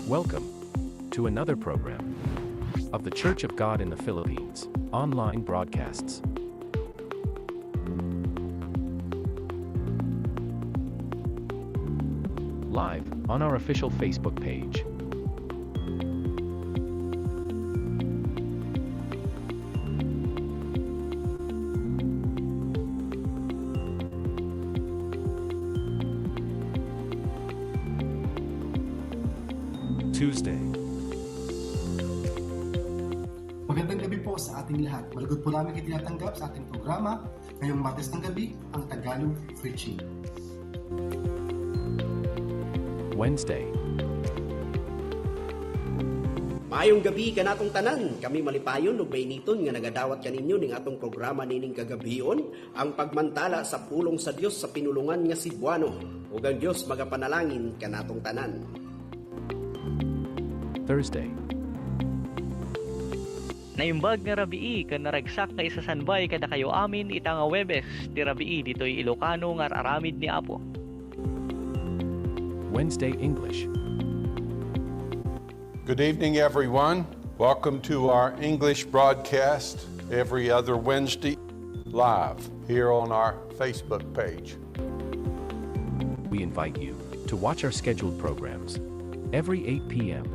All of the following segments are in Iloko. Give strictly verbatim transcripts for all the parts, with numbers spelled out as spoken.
Welcome to another program of The Church of God in the Philippines online broadcasts. Live on our official Facebook page. Tuesday. Magandang gabi po sa ating lahat. Malugod po namin kayo tinatanggap sa ating programa ngayong Martes ng gabi, ang Tagalog Preaching. Wednesday. Maayong gabi kanatong tanan. Kami malipayon ug mainiton nga nagadawat kaninyo ning atong programa nining kagabion, ang pagmantala sa pulong sa Dios sa pinulongan nga Cebuano. Ug ang Dios magapanalangin kanatong tanan. Thursday. Naimbag nga rabii ken naragsak nga isasanbay kadakayo amin ita nga Huwebes ti rabii ditoy Ilocano nga ar-aramid ni Apo. Wednesday English. Good evening, everyone. Welcome to our English broadcast every other Wednesday, live here on our Facebook page. We invite you to watch our scheduled programs every eight p.m.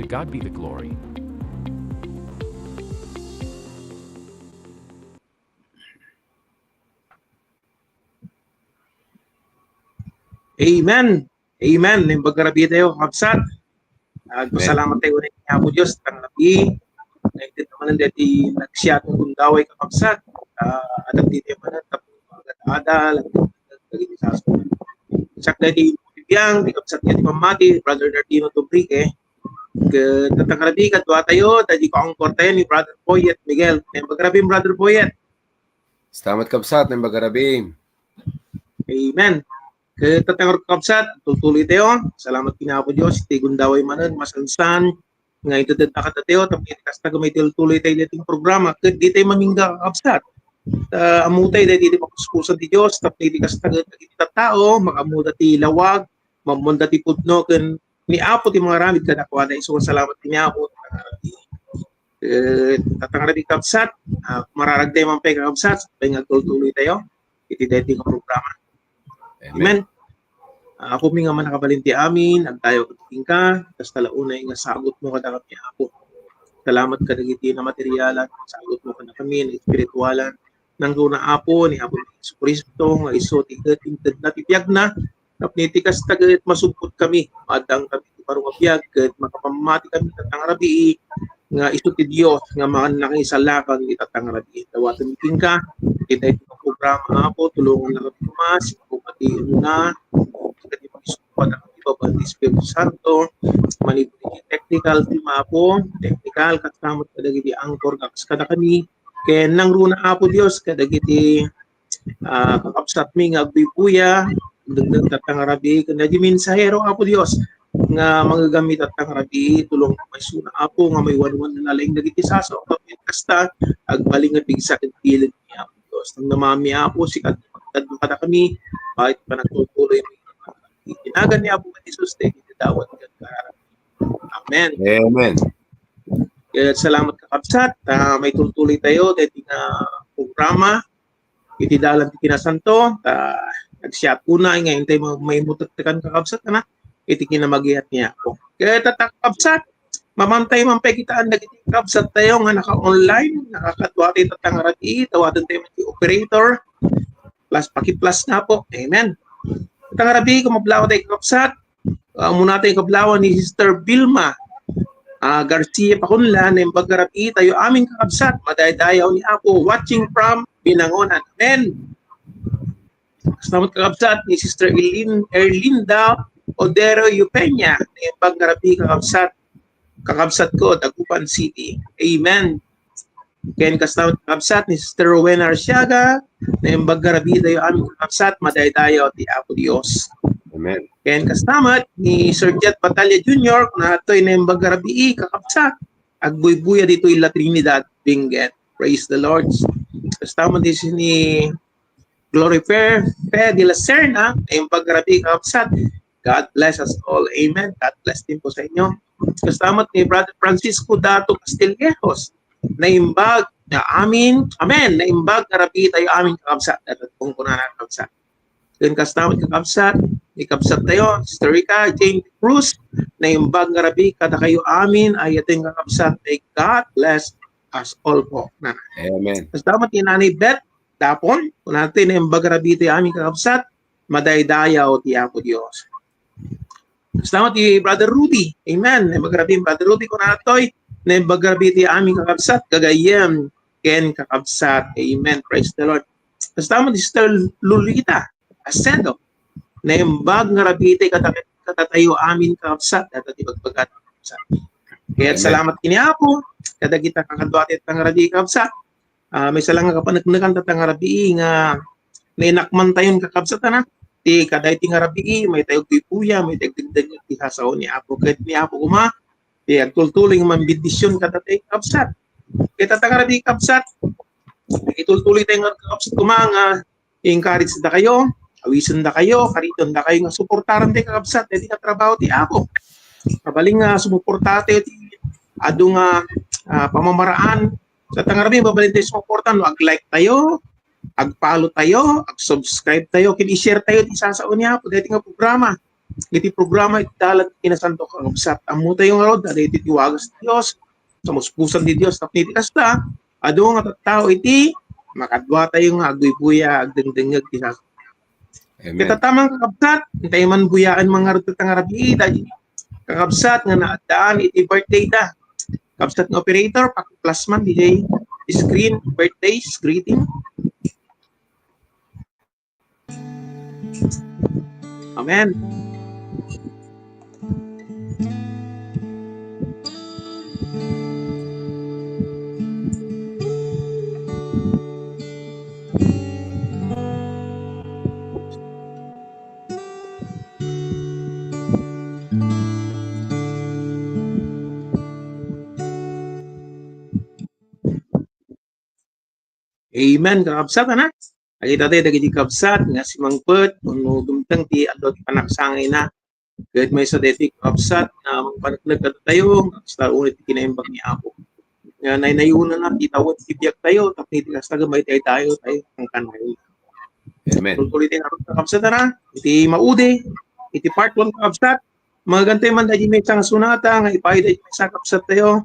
To God be the glory. Amen. Amen. Naimbag nga rabii tayo, kakabsat. Agpasalamat tayo ni Apo Dios, ita nga rabii. Naimbag naman dayta nagsiyatong gundaway, kakabsat. Ah, adda dayta manen, tapno agad-adal, dagiti sasawen. Siak dayta bibiang, ti kabsat nga ti pammati, Brother Nardino Dubrique. Ket ita nga rabii, kadua tayo, dayta kaangkor tayo ni Brother Poyet Miguel. Naimbag nga rabii, Brother Poyet. Salamat, kabsat, naimbag nga rabii. Amen. Ket ita nga rabii, kakabsat, tultuloy tayo. Salamat ken Apo Dios, iti gundaway manen, masansan, nga inted-, inted-, kadakuada tayo, tapno iti kasta, ket maitultuloy tayo iti programa, ket dayta mamingga, kakabsat. Ah, ammo tayo, dayta iti kapuspusan ti Dios, tapno iti kasta, ket dagiti tattao, makaammoda ti lawag, maammoanda ti pudno, ken ni Apo ti mangaramid kadakuada. Isu, salamat ken ni Apo. Eh, ita nga rabii, kabsat, ah, mararag tayo man pay, kakabsat, sapay nga agtultuloy tayo iti dayta nga programa. Amen. Amen. Ah, Apo mi nga mannakabalin ti amin, agdayawak kenka, kasta la unay nga sagutmo kadakami, Apo. Salamat kadagiti namaterialan, sagutmo kadakami, naespiritualan. Nangruna, Apo, ni Apo Jesu-Cristo, nga isu ti ket intedna ti biagna, tapno iti kasta, ket masugpot kami, maaddang kami ti baro nga biag, ket makapammati kami ita nga rabii, nga isu ti Dios nga mannangisalakan ita nga rabii. Dawatem kenka, iti dayta nga programa, Apo, tulongannak kami, Tomas, ikaw pati una, ket iti pangisungbat ti Baba, ti Espiritu Santo, manipud iti technical team, Apo, technical, kasta met kadagiti anchor nga kas kadakami, ken nangruna, Apo Dios, kadagiti ah, kakabsatmi nga agbuybuya, dengdeng ita nga rabii, ken dagiti mensahero, Apo Dios, nga manggamit ita nga rabii, tulong pay isuna, Apo, nga maiwanwan nalaing dagiti sasao, tapno kasta, agbalin nga pigsa ken bileg ni Apo Dios. Namnamami, Apo, sika ti magtadno kadakami, iti panagtultuloy iti nagan ni Apo Jesus, dayta iti dawat ken kararag. Amen. Amen. Ket salamat, kakabsat. Ah, maitultuloy tayo dayta nga programa iti dalan ti kinasanto, ta nagsiat una nga intay ma-, maimutektekan, kakabsat, na iti kinamagiat ni Apo. Ket ita, kakabsat, mamantay man pay kitaan dagiti kakabsat tayo nga naka-online, nakakadua tayo ita nga rabii, dawaten tayo ti operator, plus, paki-plus na po. Amen. Ita nga rabii, kumablaw tayo, kakabsat. Ah, umuna tayo kablawan ni Sister Vilma, ah, Garcia Pakunla, naimbag nga rabii tayo amin, kakabsat. Madaydayaw ni Apo, watching from Binangonan. Amen. Salamat, kakabsat, ni Sister Elin-, Erlinda Odero Eupenia, naimbag nga rabii, kakabsat. Kakabsat ko, Dagupan City. Amen. Ken kasta met, kakabsat, ni Sister Rowena Arsiaga, naimbag nga rabii tayo amin, kakabsat, madaydayaw ti Apo Dios. Amen. Ken kasta met ni Sir Jet Batalla Junior, kuna toy naimbag nga rabii, kakabsat, agbuybuya ditoy La Trinidad, Benguet. Praise the Lord. Kasta met ni, ni Glory Fair, Fe de la Serna, naimbag nga rabii, kakabsat. God bless us all. Amen. God bless din po sa inyo. Kasta met ni Brother Francisco Dato Castillejos, naimbag nga amin, amen, naimbag nga rabii tayo amin, kakabsat. Dayta ti kunkunana, kakabsat. Ken kasta met, kakabsat, ni kabsat tayo, Sister Rica, Jane Cruz, naimbag nga rabii kadakayo amin, ay atin, kakabsat, may God bless us all po. Na. Amen. Kasta met ni Nanay Beth Dapon, kunana ti naimbag nga rabii ti amin, kakabsat, madaydayaw ti Apo Dios. Kasta met ni Brother Rudy. Amen. Naimbag nga rabii, Brother Rudy, kunana toy, naimbag nga rabii ti amin, kakabsat, gagayyem ken kakabsat. Amen. Praise the Lord. Kasta met ni Sister Lolita Acedo, naimbag nga rabii ti kada, kadatayo amin, kakabsat, dayta ti bagbaga, kakabsat. Ket salamat ken ni Apo kadagita kakaduatayo nga rabii, kakabsat. Ah, maysa lang nga kapaneknekan dayta nga rabii nga nainakmantayon, kakabsat, ana. Ti kadayta nga rabii, maytayo agbuybuya, maytayo agdengdengngeg ti sasao ni Apo. Ket ni Apo koma ti agtultuloy nga mambendisyon kadatayo, kakabsat. Ket dayta nga rabii, kakabsat, itultuloytayo nga, kakabsat, koma nga i-encourage dakayo, awisendakayo, karitendakayo nga suportaran ti, kakabsat, daydi nga trabaho ti Apo. Mabalin nga sumuportatayo ti adu nga, ah, pamamaraan. Sa dayta nga rabii, mabalintayo sumuporta no ag-like tayo, ag-follow tayo, ag-subscribe tayo, ken i-share tayo ti sasao ni Apo daydi nga programa. Iti programa iti Dalan ti Kinasanto, kakabsat. Ammotayo ngarud, adda iti wagas ti Dios, samuspusan ti Dios, tapno iti kasta, adu nga tattao iti makaduatayo nga agbuybuya, agdengdengngeg ti sasao. Amen. Ket taman, kakabsat, intayo man buyaen man ngarud dayta nga rabii, daydi kakabsat nga naaddaan iti birthday da. Kabsat nga operator, paki-flash man diay screen, birthdays, greeting. Amen. Amen, kakabsat, ana. Agitayo dagiti kabsat nga simangpet wenno dumteng ti aldaw ti panagsangayna. Ket maysa daytoy, kakabsat, nga mangpaneknek kadatayo, nga kasta unay ti kinaimbag ni Apo. Nga naynayonanna ti tawen ti biagtayo, tapno iti kasta, madaydayaw tayo, kankanayon. Amen. Tultuloy tayo ngarud, kakabsat, ana. Iti maudi, iti part one, kakabsat. Mangagantay man daydi maysa nga sonata nga ipaay daydi maysa, kabsat tayo.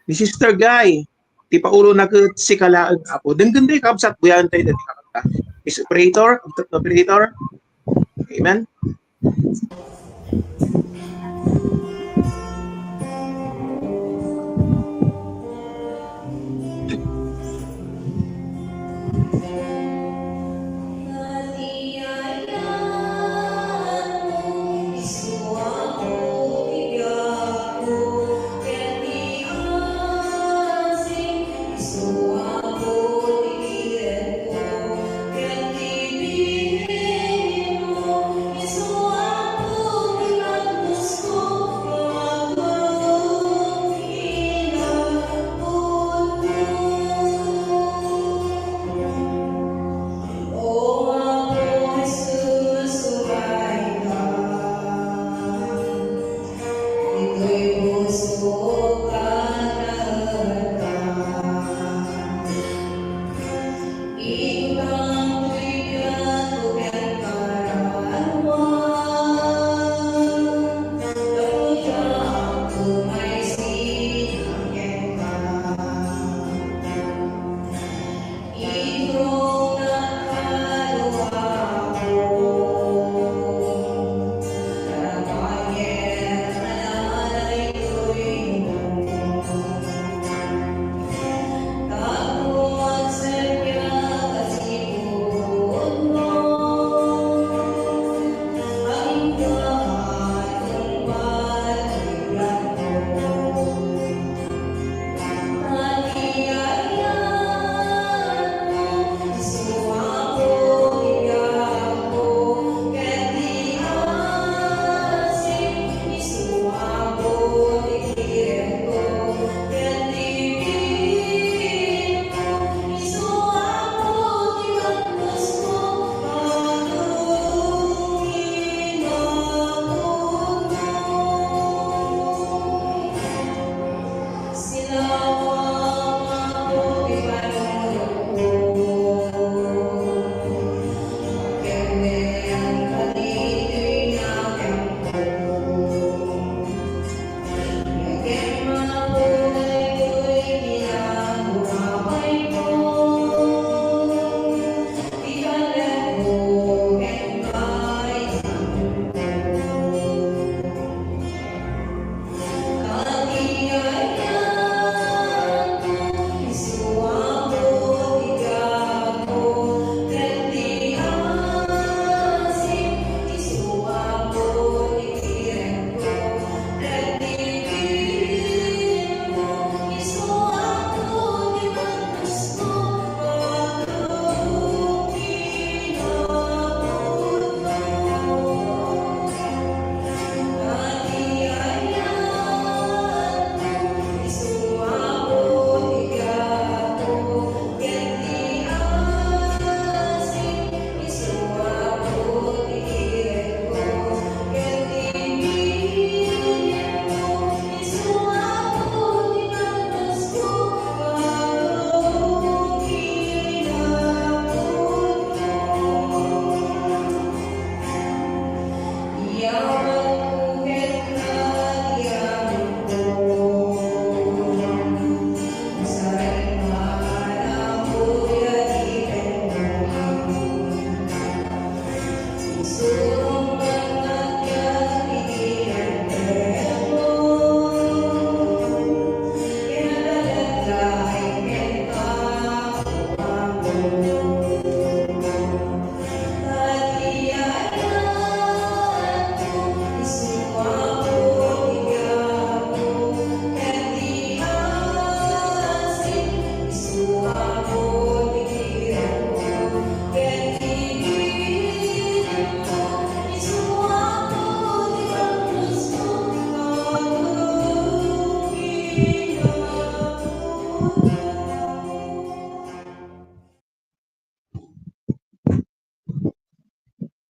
Ni Sister Guy, ti paulona ket Sika Laeng, Apo. Denggen tayo, kabsat, buyaen tayo daydi nga kanta. Is operator, kabsat nga operator. Amen.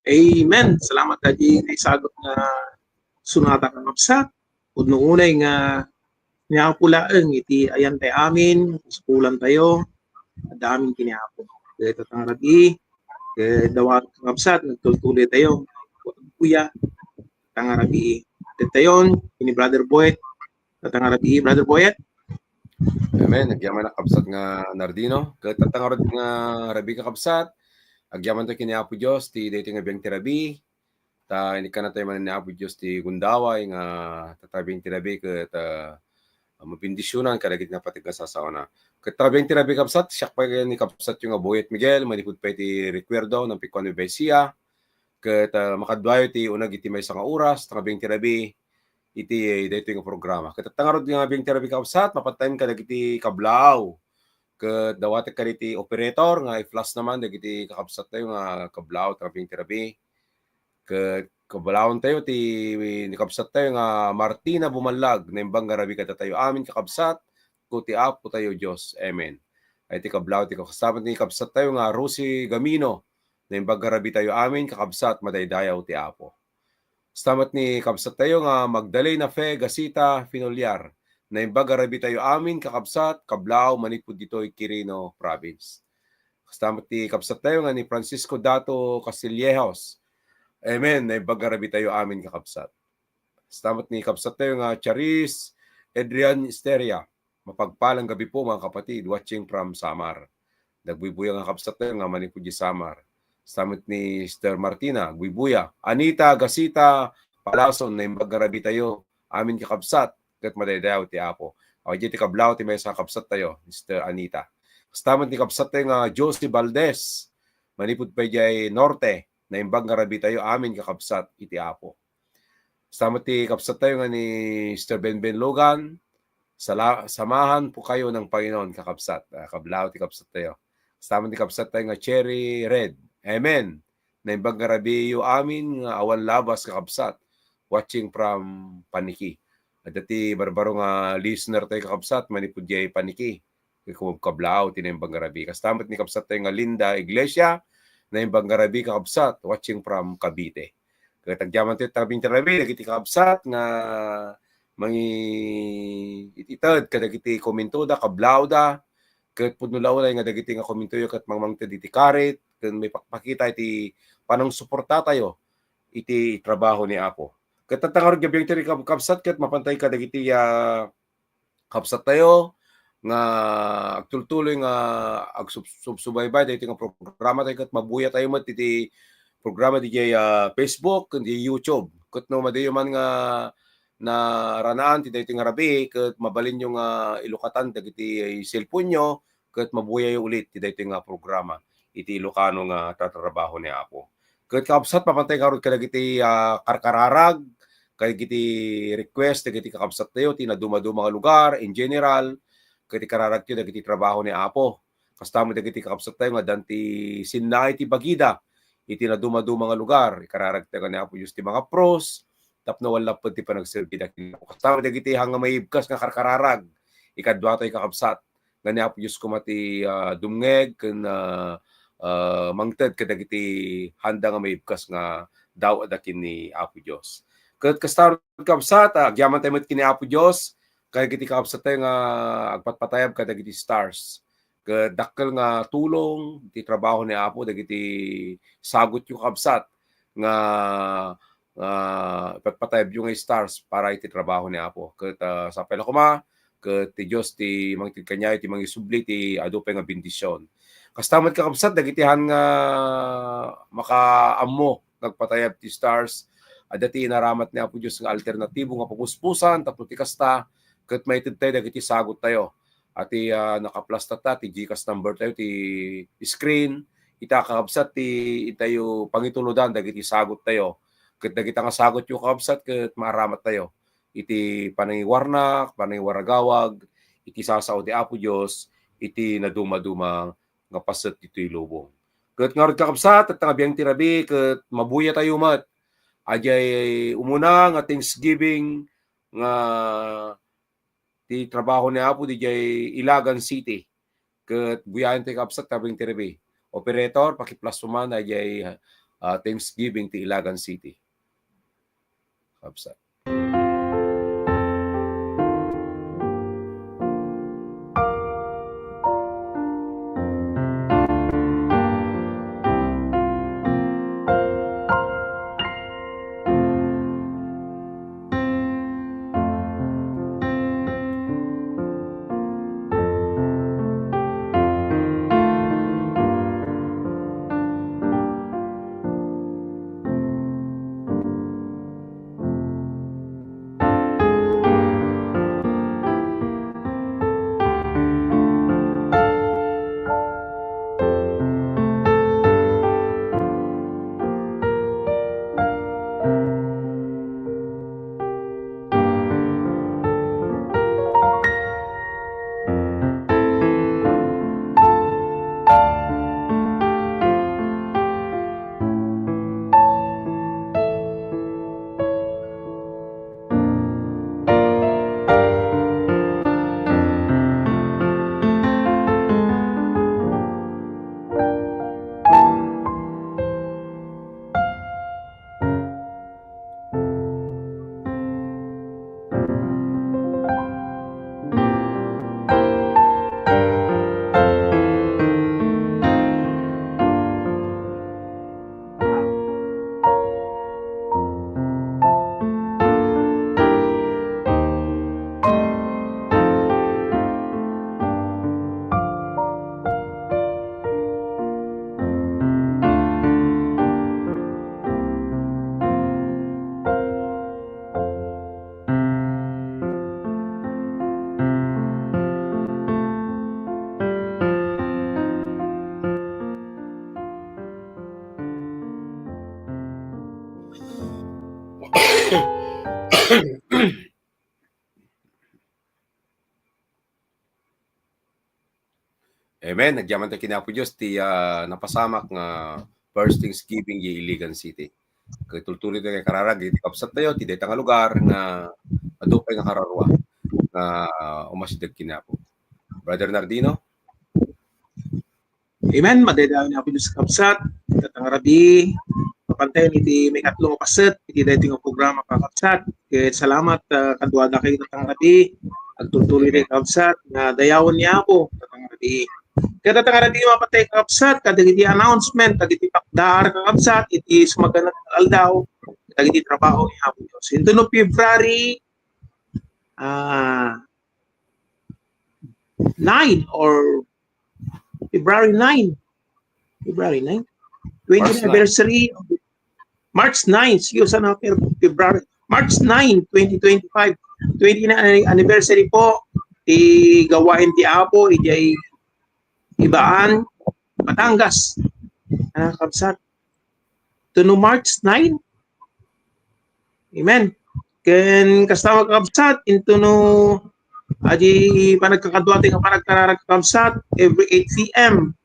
Amen. Salamat, Daddy. Naisagok nga sunata, kakabsat. Pudno unay nga ni Apo laeng iti ayan tayo amin, kasukulan tayo, adda amin kini Apo. Kaya tatang rabii, kaya dawa kakabsat, nagtultuloy tayo. Kuya, tatang rabii. Detayon, ini Brother Boyet, tatang rabii, Brother Boyet. Amen. Agyaman a kabsat nga Nardino. Ket tatang nga rabii kakabsat, agyaman tayo kini Apo Dios, ti daytoy nga biang ti rabii, ta inikkanna tayo manen ni Apo Dios ti gundaway nga tatabian ti rabii ket, ah, mabendisionan kadagiti napateg nga sasaona. Ket tabian ti rabii, kabsat, siak pay ni kabsatyo nga Boyet Miguel, manipud pay ti recuerdo, nampikwan ni Besia, ket, ah, makaduayo ti uneg iti maysa nga oras, ta nga biang ti rabii, iti daytoy nga programa. Ket tatang ngarud nga biang ti rabii, kabsat, mapatayem kadagiti kablaaw. Ket dawatek kadagiti operator nga i-flash naman dagiti kakabsat tayo nga kablaaw, ta nga biang ti rabii. Ket kablaawentayo ti ni kabsattayo nga Martina Bumallag, naimbag nga rabii kadatayo amin, kakabsat, ko ti Apotayo Dios. Amen. Ay ti kablaaw ti kakabsat, ni kabsattayo nga Rosie Gamino, naimbag nga rabiitayo amin, kakabsat, madaydayaw ti Apo. Kasta met ni kabsattayo nga Magdalena Fe Gasita Finullar, naimbag nga rabiitayo amin, kakabsat, kablaaw, manipud ditoy Quirino Province. Kasta met ti kabsattayo nga ni Francisco Dato Castillejos. Amen. Naimbag nga rabiitayo amin, kakabsat. Kasta met ni kabsattayo nga Charis Adrian Esteria. Mapagpalang gabi po, mga kapatid. Watching from Samar. Nagbuybuya nga kabsattayo nga manipud di Samar. Kasta met ni Sister Martina, buybuya. Anita Gasita Palason, naimbag nga rabiitayo amin, kakabsat, ket madaydayaw ti Apo. Aw, diay ti kablaaw ti maysa a kabsattayo, Sister Anita. Kasta met ni kabsattayo nga Josie Valdez, manipud pay diay Norte, naimbag nga rabiitayo amin, kakabsat, iti Apo. Kasta met ti kabsattayo nga ni Sister Benben Logan, sala-, samahan po kayo ng Panginoon, kakabsat. Ah, kablaaw ti kabsattayo. Kasta met ti kabsattayo nga Cherry Red. Amen. Naimbag nga rabiiyo amin nga awan labas, kakabsat. Watching from Paniki. Adda ti barbaro nga listener tayo, kakabsat, manipud diay Paniki. Kablaaw ti naimbag nga rabii. Kasta met ni kabsattayo nga Linda Iglesia, naimbag nga rabii, kakabsat, watching from Cavite. Ket agyaman tayo ti rabii, dagiti kabsat nga mangi-, it-, ited kadagiti komentoda, kablaawda, ket pudno la unay nga dagiti nga komentoyo ket mangmangted iti karit, ken maipakpakita iti panangsuportatayo iti trabaho ni Apo. Ket tatang ngarud nga biang ti rabii, kab-, kabsat, ket mapantay kadagiti, ah, kabsattayo nga agtultuloy nga agsub-, subsubaybay daytoy nga programa tayo, ket mabuya tayo met iti programa diay, ah, Facebook ken diay YouTube. Ket no madiyo man nga naranaan ti daytoy nga rabii, ket mabalinyo nga ilukatan dagiti cellphone-yo, ket mabuyayo ulit ti daytoy nga programa iti Ilocano nga tatrabaho ni Apo. Ket kakabsat, mapantay ngarud kadagiti, ah, karkararag, kadagiti request dagiti kakabsattayo ti nadumaduma nga lugar in general, ket ikararagtayo dagiti trabaho ni Apo. Kasta met dagiti kakabsattayo nga addan ti sinnaay ti bagida iti nadumaduma nga lugar, ikararagtayo ken ni Apo Dios ti mangapros tapno awan lapped ti panagserbida ken ni Apo. Kasta met dagiti handa nga maibkas nga karkararag, ikaduatayo, kakabsat, nga ni Apo Dios koma ti, ah, dumngeg ken, ah, ah, mangted kadagiti handa nga maibkas nga daw-ada ken ni Apo Dios. Ket kasta, kabsat, ah, agyaman tayo met ken ni Apo Dios kadagiti kakabsattayo nga agpatpatayab kadagiti stars. Ket dakkel nga tulong ti trabaho ni Apo dagiti sagutyo, kabsat, nga nga ipatpatayabyo nga stars para iti trabaho ni Apo. Ket, ah, sapay la koma, ket ti Dios ti mangted kaniayo, ti mangisubli ti adu pay nga bendision. Kasta met, kakabsat, dagiti han nga makaammo nga agpatayab ti stars, adda ti inaramat ni Apo Dios nga alternatibo nga papuspusan tapno ti kasta, ket maited tayo dagiti sagot tayo. Ati, ah, nakaplastat ta ti GCash number tayo, ti screen, ita, kakabsat, ti intayo pangitulodan dagiti sagot tayo. Ket dagita nga sagutyo, kakabsat, ket maaramat tayo iti panangiwarnak, panangiwaragawag iti sasao ti Apo Dios iti nadumaduma nga paset ditoy lubong. Ket ngarud, kakabsat, ket nga biang ti rabii, ket mabuya tayo met. Adiay umuna nga Thanksgiving nga ti trabaho ni Apo diay Ilagan City. Ket buyaen tayo, kakabsat, nga biang ti rabii. Operator, paki-plus mo man diay, ah, Thanksgiving ti Ilagan City. Kakabsat. Amen. Nagyaman tayo ken Apo Dios ti, ah, napasamak nga first Thanksgiving idiay Iligan City. Ket tultuloy tayo nga ikararag iti kabsat tayo, ti dayta nga lugar nga adu pay nga kararua nga umasideg ken Apo. Brother Nardino? Amen. Madaydayawen ni Apo Dios, kakabsat. Ita nga rabii, mapantayen iti maikatlo nga paset iti daytoy nga programa, kakabsat. Ket salamat, ah, kaduadakayo ita nga rabii. Agtultuloy tayo, kakabsat, nga dayawen ni Apo ita nga rabii. Ket ita nga rabii, mapatay, kakabsat, kadagiti announcement, dagiti pakdaar, kakabsat, iti sumaganad nga aldaw, dagiti trabaho ni Apo Dios. Intono February, ah, nine or February nine. February nine. Twenty March nine. Anniversary of the, March nine, excuse, ano, Feb-, February. March nine, twenty twenty-five. Twenty na anni-, anniversary po ti gawain ti Apo idiay Ibaan, Batangas. Ah, kabsat. Intono March nine. Amen. Ken kasta, kakabsat, intono adi panagkakadua tayo nga panagkararag, kakabsat, every eight P M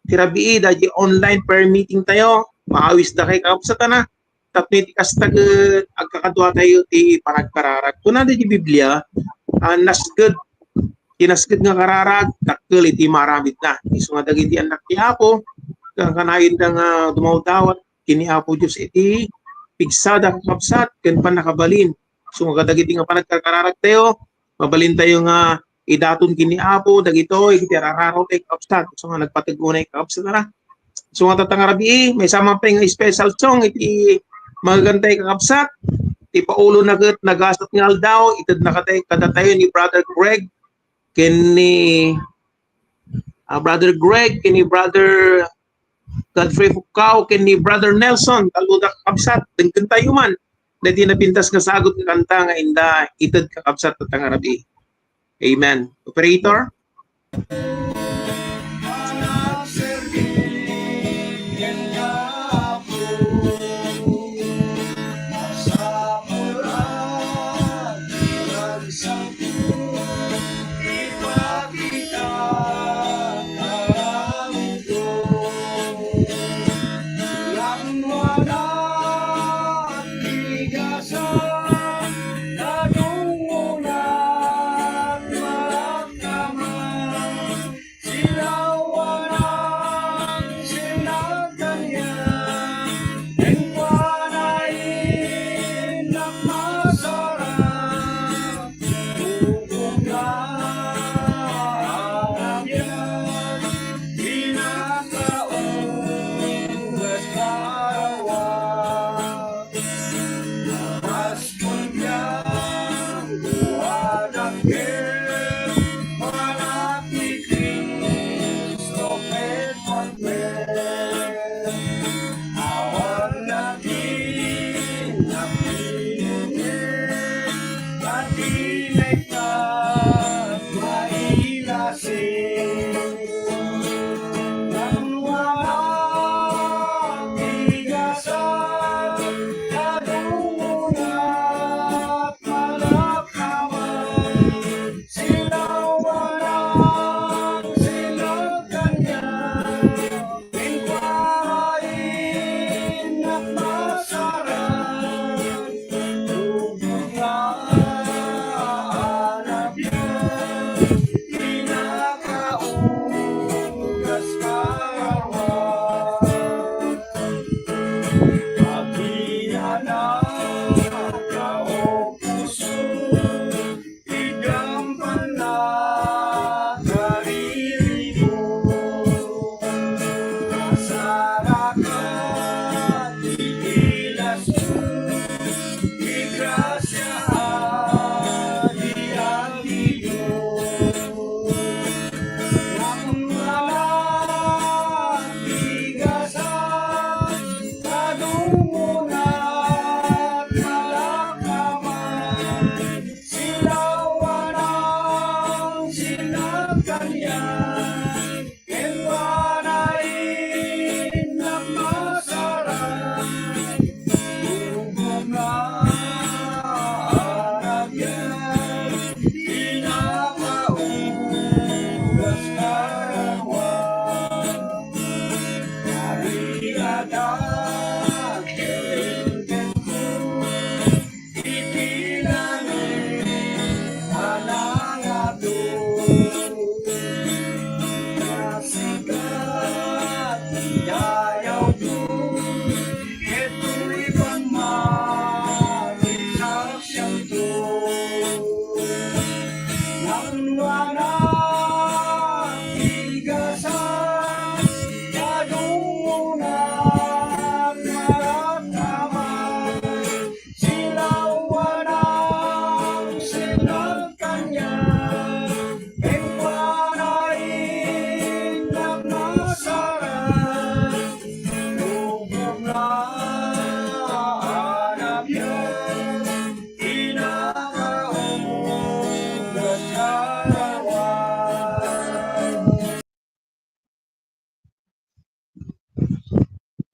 ti rabii, adi online prayer meeting tayo. Maawisdakayo, kakabsat, ana. Tapno iti kasta ket agkakadua tayo ti panagkararag. Kuna adi ti Biblia, ah, nasged, ti nasged nga kararag, dakkel iti maaramidna. Isu nga dagiti annak ti Apo, kankanayon da nga dumawdawat ken ni Apo Dios iti pigsada, kakabsat, ken pannakabalin. Isu nga kadagiti nga panagkarkararag tayo, mabalin tayo nga idaton ken ni Apo dagitoy iti arararaw tayo, kakabsat. Isu nga nagpateg unay, kakabsat, a. Isu nga ita nga rabii, maysa man pay nga special song iti Mga gantay kakabsat, ti paulona ket nagasat nga aldaw, itedna kadatayo ni Brother Greg, ken ni, ah, Brother Greg, ken ni Brother Godfrey Fukao, ken ni Brother Nelson, talloda kakabsat, denggen tayo man. Daydi napintas nga sagut nga kanta nga inda ited kakabsat tatta nga rabii. Amen. Operator?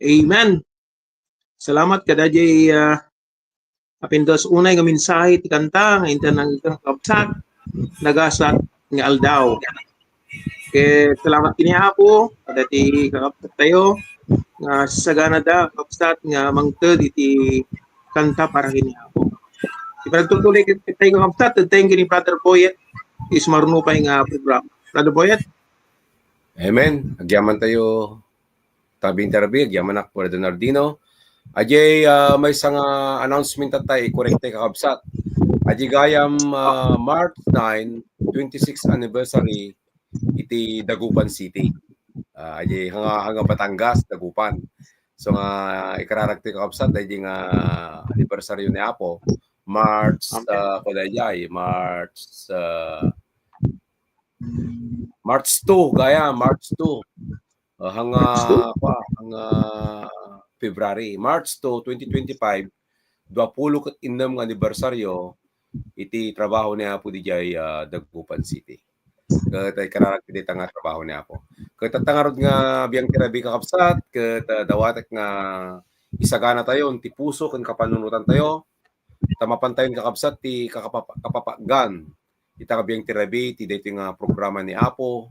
Amen. Salamat kadaydiay, ah, napintas unay nga mensahe ti kanta nga inted nang kakabsat, nagasat nga aldaw. Ket salamat ken ni Apo kadaydiay kakabsat tayo nga saganada, kakabsat, nga mangted iti kanta para ken ni Apo. Iti panagtultuloy tayo, kakabsat, tedtayo ken ni Brother Boyet, ti sumaruno pay nga program. Brother Boyet? Amen. Agyaman tayo, tabing tarbi, agyamanak, Brother Nardino. Adiay, ah, maysa nga announcement tatta, i-correct tayo, kakabsat. Adiay gayam, ah, March nine, twenty-sixth anniversary iti Dagupan City. Ah, adiay hanga, hanga Batangas, Dagupan. So nga, ikararag ti kakabsat, daydi nga anibersaryo ni Apo, March, Amen. ah, kuan daydiay, March, ah, March two, gayam, March two. Ah, hanga, March two? Kua, hanga February, March two, twenty twenty-five, duapulo ket innem nga anibersaryo iti trabaho ni Apo didiay, ah, Dagupan City. Ket ikararag ti dayta nga trabaho ni Apo. Ket adda ngarud nga biang ti rabii, kakabsat, ket, ah, dawatek nga isaganatayon ti puso ken kapanunotantayo, ta mapantayon, kakabsat, ti kakapapa-, kapapagan ita nga biang ti rabii ti daytoy nga programa ni Apo.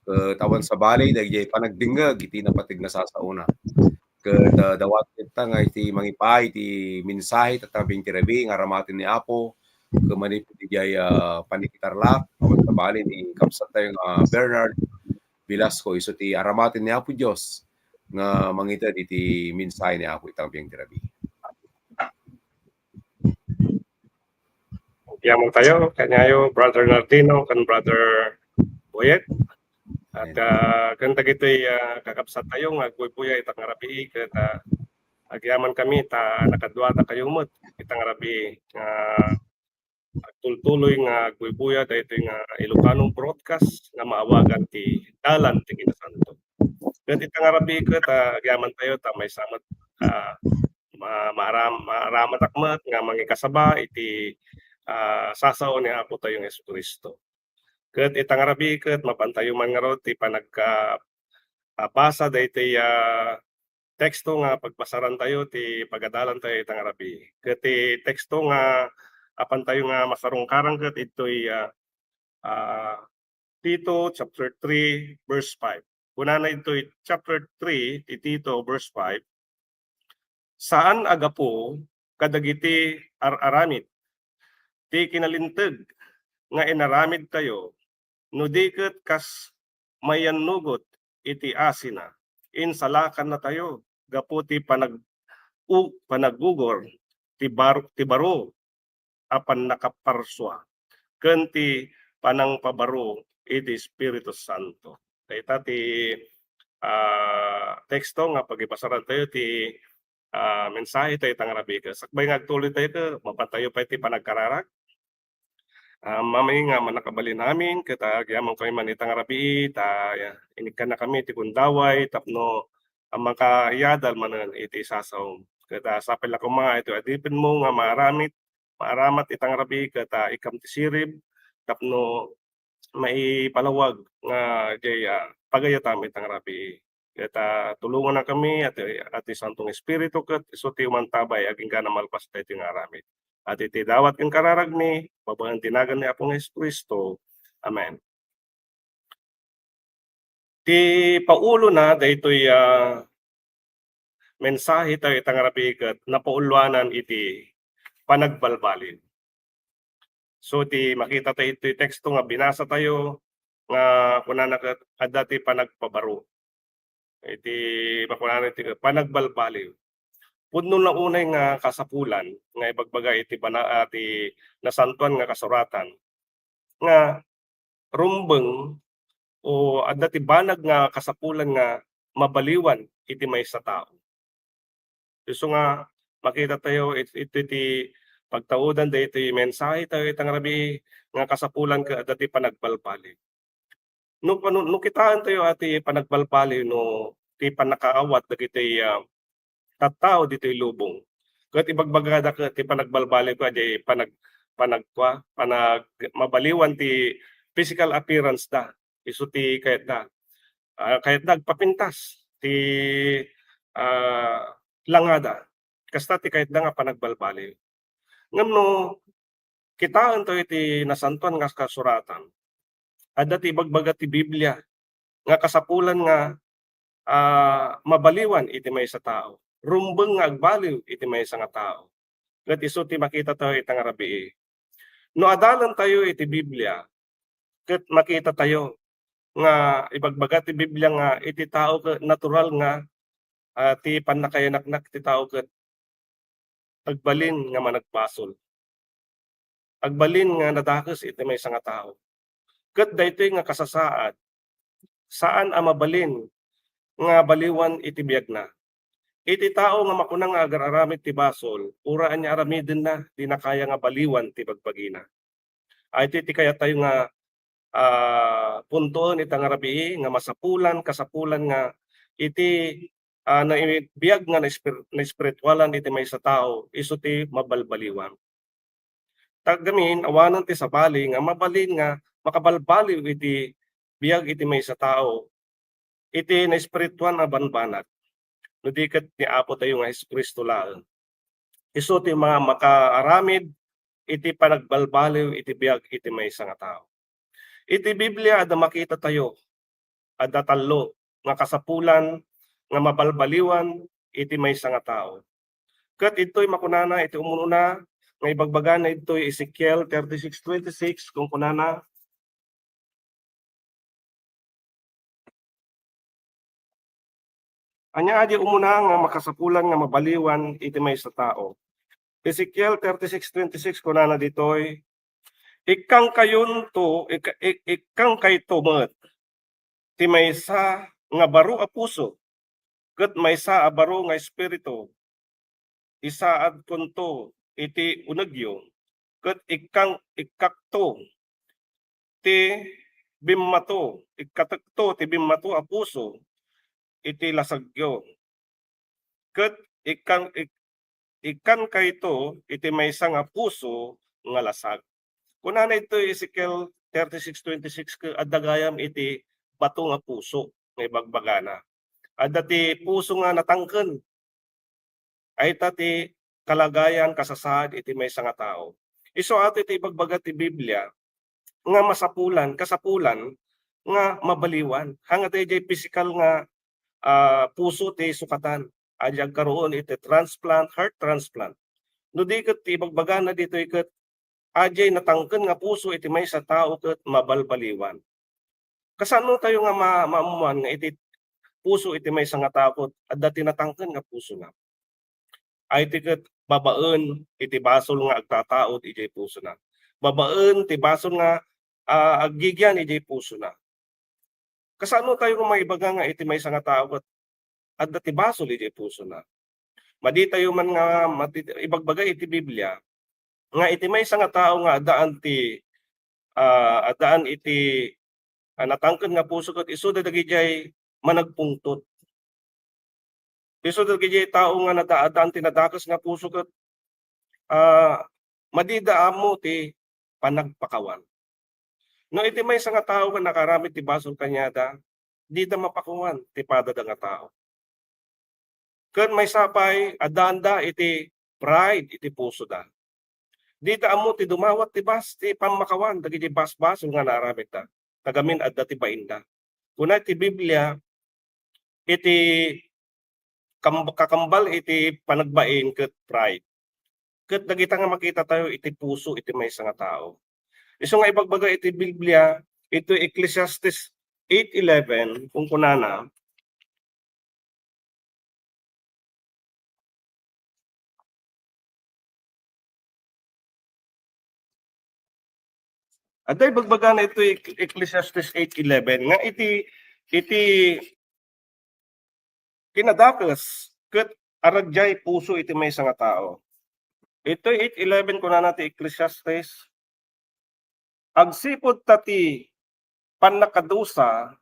Ket awan sabali daydiay panagdengngeg iti napateg nga sasaona. Ket, ah, dawatek ta nga iti mangipaay ti mensahe ta biang ti rabii nga aramaten ni Apo, ket manipud idiay, ah, pannikitarlak, awan sabali ni kabsattayo nga Bernard Velasco, isu ti aramaten ni Apo Dios nga mangited iti mensahe ni Apo ita nga biang ti rabii. Yaman tayo, kaniayo, Brother Nardino, ken Brother Boyet. At, Amen. ah, ken dagitoy, ah, kakabsat tayo nga agbuybuya ita nga rabii, ket, ah, agyaman kami ta nakaduata kayo met ita nga rabii, ah, agtultuloy nga agbuybuya daytoy nga Ilocano broadcast nga maawagan ti Dalan ti Kinasanto. Ket ita nga rabii ket, ah, agyaman tayo ta maysa met, ah, ma-, maaram-, maaramatak met nga mangikasaba iti, ah, sasao ni Apo tayo nga Jesu-Cristo. Ket ita nga rabii ket mapan tayo man ngarud ti panagka-, ah, basa daytoy, ah, teksto nga pagbasaran tayo ti pagadalan tayo ita nga rabii. Ket ti teksto nga apan tayo nga masarungkaran ket ditoy, ah, ah, Tito chapter three, verse five. Kunana ditoy chapter three ti Tito, verse five, "Saan a gapu kadagiti ar-aramid ti kinalinteg nga inaramidtayo, no di ket kas mayannugot iti asina, insalakannatayo gapu ti panag-, u-, panagugor ti bar-, ti baro a pannakaparsua ken ti panangpabaro iti Espiritu Santo." Dayta ti, ah, teksto nga pagibasaran tayo ti, ah, mensahe tayo ita nga rabii. Sakbay nga agtuloy tayo, ket mapan tayo pay ti panagkararag. Ah, Ama mi nga mannakabalin amin, ket agyaman kami man ita nga rabii, ta, ya, inikkanna kami ti gundaway tapno, ah, makaiyadal manen iti sasaom. Ket, ah, sapay la koma iti adipenmo nga maaramid, maaramat ita nga rabii, ket, ah, ikkam ti sirib tapno maipalawag nga diay, ah, pagayatam ita nga rabii. Ket, ah, tulongana kami, ati, ati Santo nga Espiritu, ket isu ti umantabay agingga malpas daytoy nga aramid. Iti dawat ken kararagmi, babaen ti nagan ni Apo nga Jesu-Cristo. Amen. Ti paulona daytoy, ah, mensahe tayo ita nga rabii ket napauloanan iti panagbalbaliw. So, ti makita tayo iti teksto nga binasa tayo, nga kunana ket adda ti panagpabaro. Iti makunana iti panagbalbaliw. Pudno na unay nga kasapulan nga ibagbaga iti bana-, ah, ti Nasantoan nga Kasuratan nga rumbeng o adda ti banag nga kasapulan nga mabaliwan iti maysa tao. Isu nga makita tayo it-, iti, iti pagtaudan daytoy mensahe tayo ita nga rabii nga kasapulan ket adda ti panagbalbaliw. No, no, no kitaen tayo a ti panagbalbaliw no ti pannakaawat dagiti, ah, tattao ditoy lubong. Ket ibagbagada ket ti panagbalbaliw ket diay panag-, panagkua, panag-, mabaliwan ti physical appearance da. Isu ti kayatda. Ah, kayatda agpapintas ti, ah, langada. Kasta ti kayatda nga panagbalbaliw. Ngem no kitaen tayo iti Nasantoan nga Kasuratan, adda ti ibagbaga ti Biblia nga kasapulan nga, ah, mabaliwan iti maysa tao, rumbeng nga agbaliw iti maysa nga tao. Ket isu ti makita tayo ita nga rabii. No adalan tayo iti Biblia, ket makita tayo nga ibagbaga ti Biblia nga iti tao ket natural nga, ah, ti pannakayanaknak ti tao ket agbalin nga managbasol. Agbalin nga nadakes iti maysa nga tao. Ket daytoy nga kasasaad, saan a mabalin nga baliwan iti biagna. Iti tao nga makuna nga agar-aramid ti basol, uray ania aramidenna, dina kaya nga baliwan ti bagbagina. Ay, iti, iti kayat tayo nga, ah, puntoen ita nga rabii nga masapulan, kasapulan nga iti, ah, naibiag nga naespir-, naespiritualan iti maysa tao, isu ti mabalbaliwan. Tagamin, awanen ti sabali nga mabalin nga makabalbaliw iti biag iti maysa tao, iti naespirituan a banbanag, no di ket ni Apo tayo nga Jesu-Cristo laeng. Isu ti ma-, makaaramid iti panagbalbaliw iti biag iti maysa nga tao. Iti Biblia, adda makita tayo, adda tallo nga kasapulan nga mabalbaliwan iti maysa nga tao. Ket ditoy makunana iti umuna nga ibagbagana ditoy Ezekiel thirty-six twenty-six, kunkunana, ania adi umuna nga makasapulan nga mabaliwan iti maysa tao? Ezekiel thirty-six twenty-six, kunana ditoy, "Ikkangkayonto, ik-, ik-, ikkangkayto met ti maysa nga baro a puso, ket maysa a baro nga espiritu. Isaadkonto iti unegyo, ket ikkang-, ikkakto ti bimmato, ikkatekto ti bimmato a puso iti lasagyo. Ket ikkan-, ik-, ikkankayto iti maysa nga puso nga lasag." Kunana iti Ezekiel thirty-six twenty-six, ket adda gayam iti bato nga puso nga ibagbagana. Adda ti puso nga natangken. Ay ta ti kalagayan kasasaad iti maysa nga tao. Isu ato iti ibagbaga ti Biblia nga masapulan, kasapulan nga mabaliwan. Hanga daydiay pisikal nga, ah, puso ti sukatan. Adi agkaroon iti transplant, heart transplant. No di ket ti ibagbagana ditoy ket adiay natangken nga puso iti maysa tao ket mabalbaliwan. Kasano tayo nga ma-, maammuan nga iti puso iti maysa nga tao ket adda ti natangken nga pusona? Ay ti ket babaen iti basol nga agtataud idiay pusona. Babaen ti basol nga, ah, aggigian idiay pusona. Kasano tayo nga maibaga nga iti maysa nga tao ket adda ti basol idiay pusona? Madi tayo man nga mati-, ibagbaga iti Biblia nga iti maysa nga tao nga addaan ti, ah, addaan iti, ah, natangken nga puso ket isu dagijay managpungtot. Isu dagijay tao nga nada-, addaan ti nadakes nga puso ket, ah, madida ammo ti panagpakawan. No iti maysa nga tao nga nakaramid ti basol kaniada, dida mapakawan ti padada nga tao. Ken maysa pay, addaanda iti pride iti pusoda. Dida ammo ti dumawat ti bas-, ti pammakawan dagiti basbasol nga naaramidda. Tagamin adda ti bainda. Kuna ti Biblia, iti kam-, kakambal iti panagbain ket pride. Ket dagita nga makita tayo iti puso iti maysa nga tao. Isu nga ibagbaga iti Biblia, iti Ecclesiastes eight eleven, kunkunana, adda ibagbagana iti Ecclesiastes eight eleven nga iti, iti kinadakes ket aragdiay puso iti maysa nga tao. Iti eight eleven, kunana ti Ecclesiastes, "Agsipud ta ti pannakadusa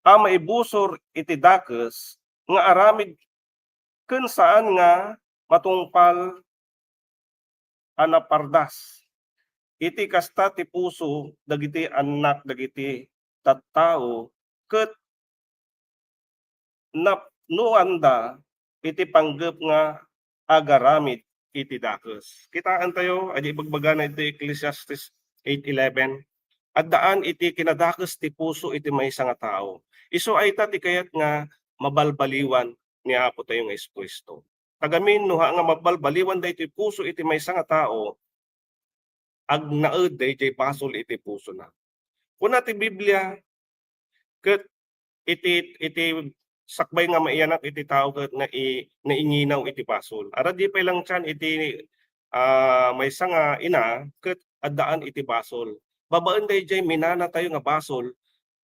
a maibusor iti dakes nga aramid ken saan nga matungpal a napardas. Iti kasta ti puso dagiti annak dagiti tattao ket napnuanda iti panggep nga agaramid iti dakes." Kitaen tayo, adi ibagbagana iti Ecclesiastes eight eleven, addaan iti kinadakes ti puso iti maysa nga tao. Isu ay ta ti kayat nga mabalbaliwan ni Apo tayo nga Jesu-Cristo. Tagamin, no ha nga mabalbaliwan daytoy puso iti maysa nga tao, agnaed daydiay basol iti pusona. Kuna ti Biblia, ket iti, iti sakbay nga maiyanak iti tao ket nai-, nainginaw iti basol. Ara di pay langtan iti, ah, maysa nga ina ket addaan iti basol. Babaen daydiay minana tayo nga basol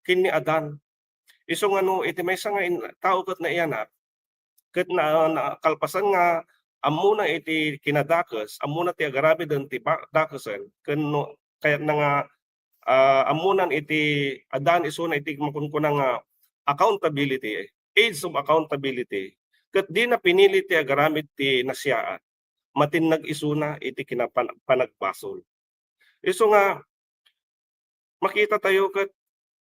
ken ni Adan. Isu nga no iti maysa nga in-, tao ket naiyanak, ket na, na kalpasan nga ammona iti kinadakes, ammona ti agaramiden ti ba-, dakesen, ken no, kayatna nga, ah, ammonan iti addaan isuna iti makunkuna nga accountability, age of accountability, ket dina pinili ti agaramid ti nasiaat. Matinnag isuna iti kinapan-, panagbasol. Isu nga, makita tayo ket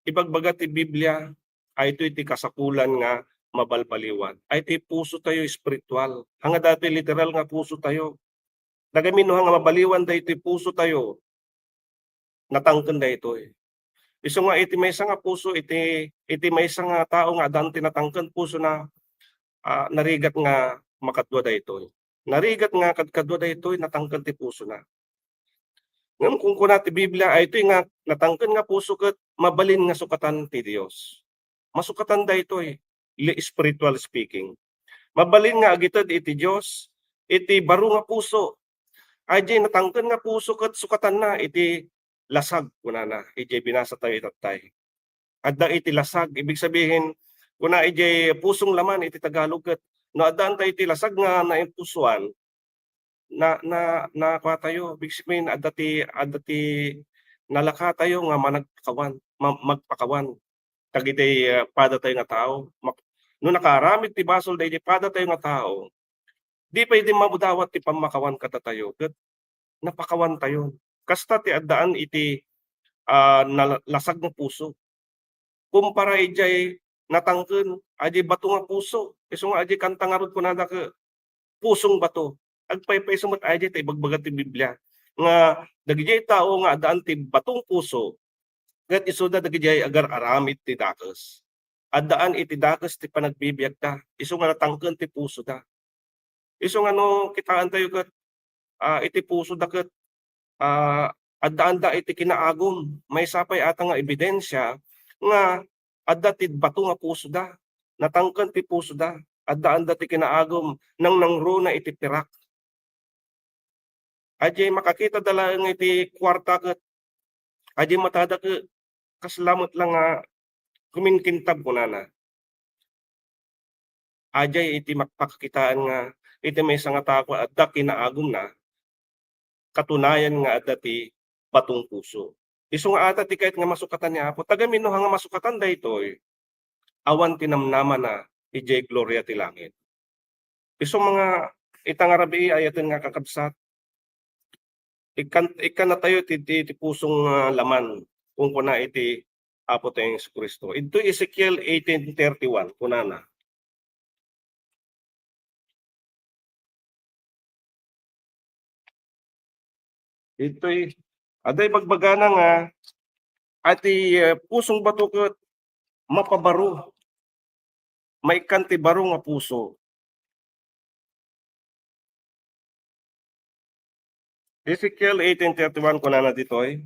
ibagbaga ti Biblia, ay ito iti kasapulan nga mabalbaliwan. Ay iti puso tayo espiritual. Hanga dati literal nga puso tayo. Nagamin no nga mabaliwan daytoy puso tayo, natangken daytoy. Isu nga iti maysa nga puso, iti, iti maysa nga tao nga adan ti natangken puso na, ah, narigat nga makadua daytoy. Narigat nga kadkadua daytoy, natangken ti puso na. Ngem kunkuna ti Biblia, ay itoy nga natangken nga puso ket mabalin nga sukatan ti Dios. Masukatan daytoy, li-, spiritual speaking. Mabalin nga agited iti Dios, iti baro nga puso. Ay di natangken nga puso ket sukatanna iti lasag, kunana, iti binasa tayo itattay. Adda iti lasag, ibig sabihin, kuna iti pusong laman iti Tagalog ket no addaan tayo iti lasag nga naimpusoan, na, na, na, kua tayo, ibig sabihin, adda ti, adda ti nalaka tayo nga managpakawan, ma-, magpakawan. Dagiti, ah, pada tayo nga tao. Mak-, no nakaaramid ti basol dagiti pada tayo nga tao, di pay di madawat ti pammakawan kadatayo, ket napakawan tayo. Kasta ti addaan iti, ah, nala-, lasag nga puso. Kumpara idiay natangken, adiay bato nga puso. Isu nga adiay kanta ngarud kunada ket pusong bato. Agpaypayso met ay diay ta ibagbaga ti Biblia nga dagidiay tao nga addaan ti batong puso, ket isuda dagidiay agar-aramid ti dakes. Addaan iti dakes ti panagbibiagda, isu nga natangken ti pusoda. Isu nga no kitaentayo ket, ah, iti pusoda ket, ah, addaanda iti kinaagum. Maysa pay ata nga ebidensia nga adda ti bato nga pusoda, natangken ti pusoda, addaanda ti kinaagum, nangnangruna iti pirak. Adiay makakita da laeng iti kuarta ket adiay matada ket kasla met la nga kuminkintab kunana. Adiay iti makpakakitaan nga iti maysa nga tao adda kinaagumna, katunayan nga adda ti batong puso. Isu nga ata ti kayat nga masukatan ni Apo. Tagamin no nga masukatan daytoy, awan ti namnamana idiay gloria ti langit. Isu nga ita nga rabii, ayaten nga kakabsat, ikkan-, ikkannatayo ti, ti, ti pusong, ah, laman, kunkuna iti Apo tayo Jesu-Cristo. Ito Ezekiel eighteen thirty-one, kunana. Itoy, adda ibagbagana nga, ati, eh, pusong bato ket mapabaro. Maikkan ti baro nga puso. Ezekiel eighteen thirty-one, kunana ditoy,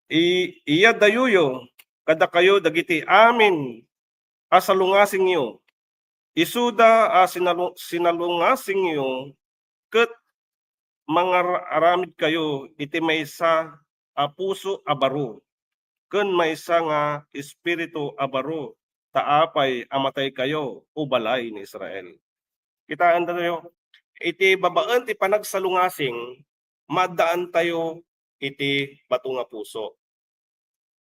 I-, iyadayoyo kadakayo dagiti amin a salungasingyo. Isuda a sinalu-, sinalungasingyo ket mangar-, aramidkayo iti maysa a puso a baro ken maysa nga espiritu a baro, ta apay a mataykayo, O balay ni Israel? Kitaentayo, iti babaen ti panagsalungasing, maaddaantayo iti bato nga puso.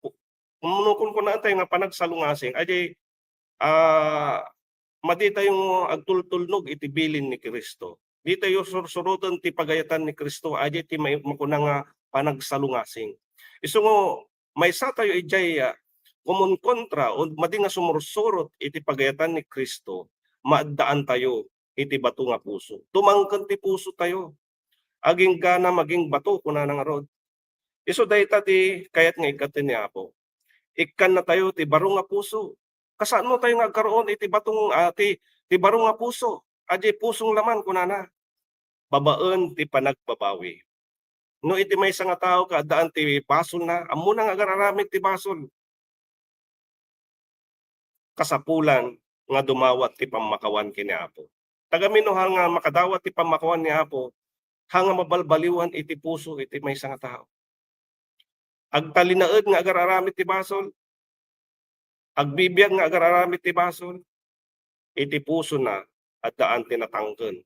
Ku-, no kunkunaentayo nga panagsalungasing, ay di, ah, madi tayo nga agtultulnog iti bilin ni Cristo. Di tayo sursuroten ti pagayatan ni Cristo, ay di ti may-, makuna nga panagsalungasing. Isu nga maysa tayo idiay, ah, kumonkontra o madi nga sumursurot iti pagayatan ni Cristo, maaddaantayo iti bato nga puso. Tumangken ti puso tayo. Agingga na maging bato, kunana ngarud. Isu dayta ti kayat nga ikkaten ni Apo. Ikkannatayo ti baro nga puso. Kasano tayo nga agkaroon iti batong, ah, ti, ti baro nga puso? Adiay pusong laman, kunana. Babaen ti panagbabawi. No iti maysa nga tao ket addaan ti basolna, ammona nga agar-aramid ti basol. Kasapulan nga dumawat ti pammakawan ken ni Apo. Tagamin no, ha nga makadawat ti pammakawan ni Apo, ha nga mabalbaliwan iti puso iti maysa nga tao. Agtalinaed nga agar-aramid ti basol, agbibiag nga agar-aramid ti basol, iti pusona, addaan ti natangken.